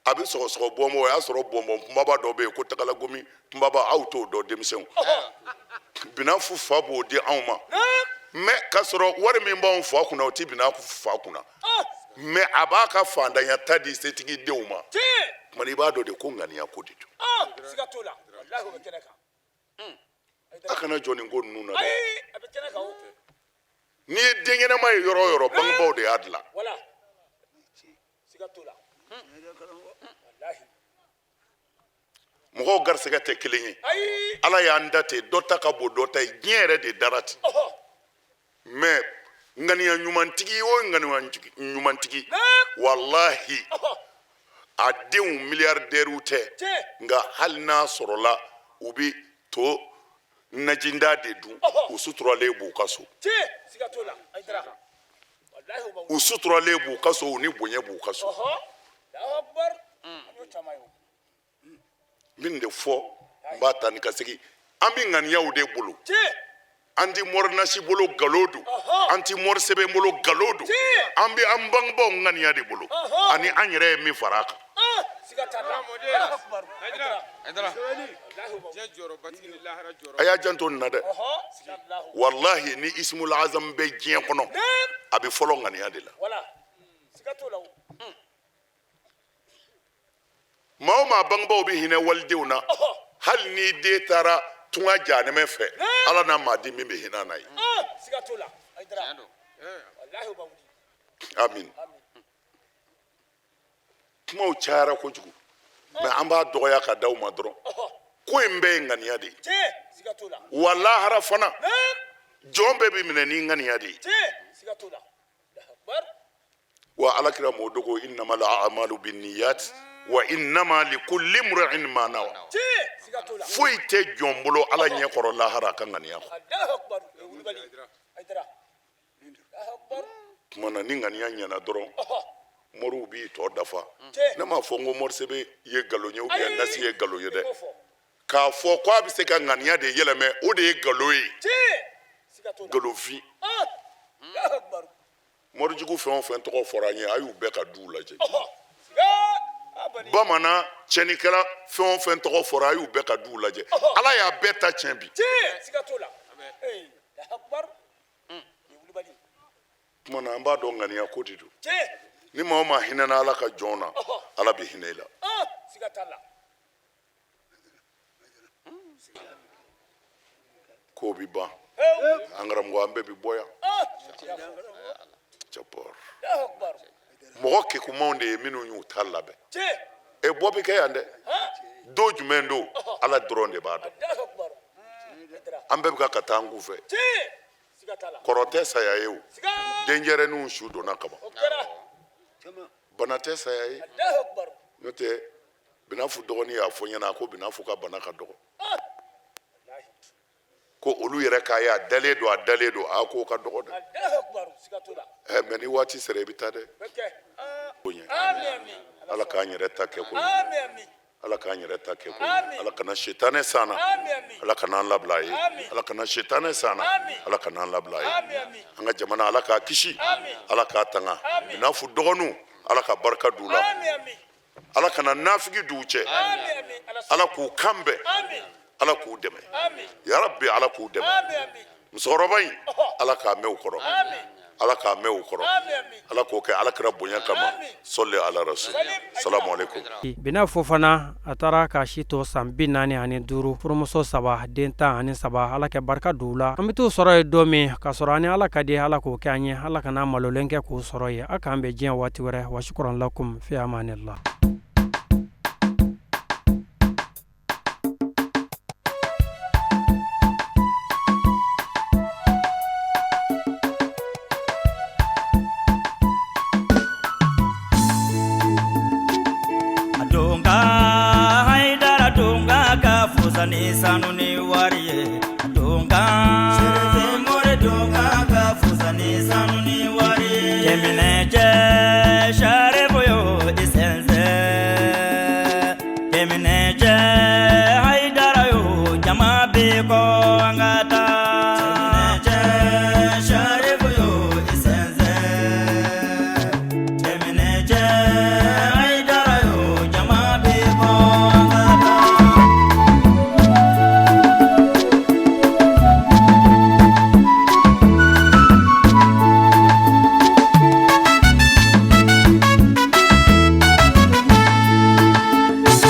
a bɛ sɔgɔsɔgɔ bɔnbɔn. O y'a sɔrɔ bɔnbɔn kunbaba dɔ bɛ yen ko tagalagomi kunbaba, aw t'o dɔn denmisɛnw. Binafu fa b'o di anw ma, mais k'a sɔrɔ wari min b'anw fa kunna, o tɛ Binafu fa kunna, mais a b'a ka fantanya ta di setigi denw ma. Tuma i b'a dɔn de ko ŋaniya ko de don. A kana jɔ nin ko ninnu na dɛ. N'i ye den ɲɛnama ye yɔrɔ o yɔrɔ, bangebaaw de y'a dilan. Mɔgɔw garisɛgɛ tɛ kelen ye. Ala y'an da ten, dɔ ta ka bon dɔ ta ye. Diɲɛ yɛrɛ de dara ten. Mais ŋaniya ɲumantigi o ŋaniya ɲumantigi, walahi, a denw miliyardɛriw tɛ, nka hali n'a sɔrɔla u bɛ to najinda de dun, u suturalen b'u ka so, u suturalen b'u ka so, u ni bonya b'u ka so. N bɛ nin de fɔ, n b'a ta ni ka segin. An bɛ ŋaniyaw de bolo. An ti mɔrinasi bolo, nkalon don. An ti mɔrisɛbɛn bolo, nkalon don. An bɛ an bangebaaw ŋaniya de bolo, ani an yɛrɛ ye min fara a kan. A y'a janto nin na dɛ. Walahi, ni ismul azam bɛ diɲɛ kɔnɔ, a bɛ fɔlɔ ŋaniya de la. Maa o maa bangebaaw bɛ hinɛ walidenw na, hali n'i den taara tunga jahanɛmɛ fɛ, Ala n'a maa di min bɛ hinɛ n'a ye. Amin. Kumaw cayara kojugu, mais an b'a dɔgɔya ka d'aw ma dɔrɔn. Ko in bɛɛ ye ŋaniya de ye. Wa lahara fana, jɔn bɛɛ bɛ minɛ ni ŋaniya de ye. Wa alakira m'o dogo: innamal a'malu binniyat wa innama likulli imri'in ma nawa. Foyi tɛ jɔn bolo Ala ɲɛ kɔrɔ lahara a ka ŋaniya kɔ. Tuma na ni ŋaniya ɲɛna dɔrɔn, moriw b'i tɔ dafa. Ne m'a fɔ n ko morisɛbɛn ye nkalon ye ou bien nasi ye nkalon ye dɛ. K'a fɔ ko a bɛ se ka ŋaniya de yɛlɛmɛ, o de ye nkalon ye, nkalonfin. Morijugu fɛn o fɛn tɔgɔ fɔra an ye, a y'u bɛɛ ka duw lajɛ. Bamanan tiɲɛnikɛla fɛn o fɛn tɔgɔ fɔra, a y'u bɛɛ ka duw lajɛ. Ala y'a bɛɛ ta tiɲɛ bi. Tuma na an b'a dɔn ŋaniya ko de don. Ni maa o maa hinɛna Ala ka jɔn na, Ala bɛ hinɛ i la. Ko bi ban, an karamɔgɔ, an bɛɛ bi bɔ yan. Jabɔr mɔgɔ kekumanw de ye minnu y'u ta labɛn. E bɔ bɛ kɛ yan dɛ. Don jumɛn don, Ala dɔrɔn de b'a dɔn. An bɛɛ bɛ ka taa an kun fɛ. Kɔrɔ tɛ saya ye o. Denyɛrɛninw su donna kaban. Bana tɛ saya ye. N'o tɛ, Binafu dɔgɔnin y'a fɔ n ɲɛna ko Binafu ka bana ka dɔgɔ, ko olu yɛrɛ k'a ye a dalen don, a dalen don, a k'o ka dɔgɔ dɛ. Ɛ, mais ni waati sera, i bɛ taa dɛ. Bonya, Ala k'an yɛrɛ ta kɛ ko ɲɛ. Ala k'an yɛrɛ ta kɛ ko ɲɛ. Ala kana sitanɛ s'an na, Ala kana an labila a ye. Ala kana sitanɛ s'an na, Ala kana an labila a ye. An ka jamana, Ala k'a kisi, Ala k'a tanga. Binafu dɔgɔninw, Ala ka barika d'u la. Ala kana nafigi d'u cɛ. Ala k'u kan bɛn, Ala k'u dɛmɛ, yarabi, Ala k'u dɛmɛ. Musokɔrɔba in, Ala k'a mɛn u kɔrɔ, Ala k'a mɛn u kɔrɔ, Ala k'o kɛ Ala kira bonya kama. Sɔli ala rasul. Salamu aleykum. Binafu fana, a taara k'a si to san 45, furumuso 3, den 13. Ala kɛ barika don u la. An bɛ t'u sɔrɔ yen don min k'a sɔrɔ an ni Ala ka di, Ala k'o kɛ an ye. Ala kana malolen kɛ k'u sɔrɔ yen. A k'an bɛn diɲɛ waati wɛrɛ. Wa shukran lakum fi amanillah.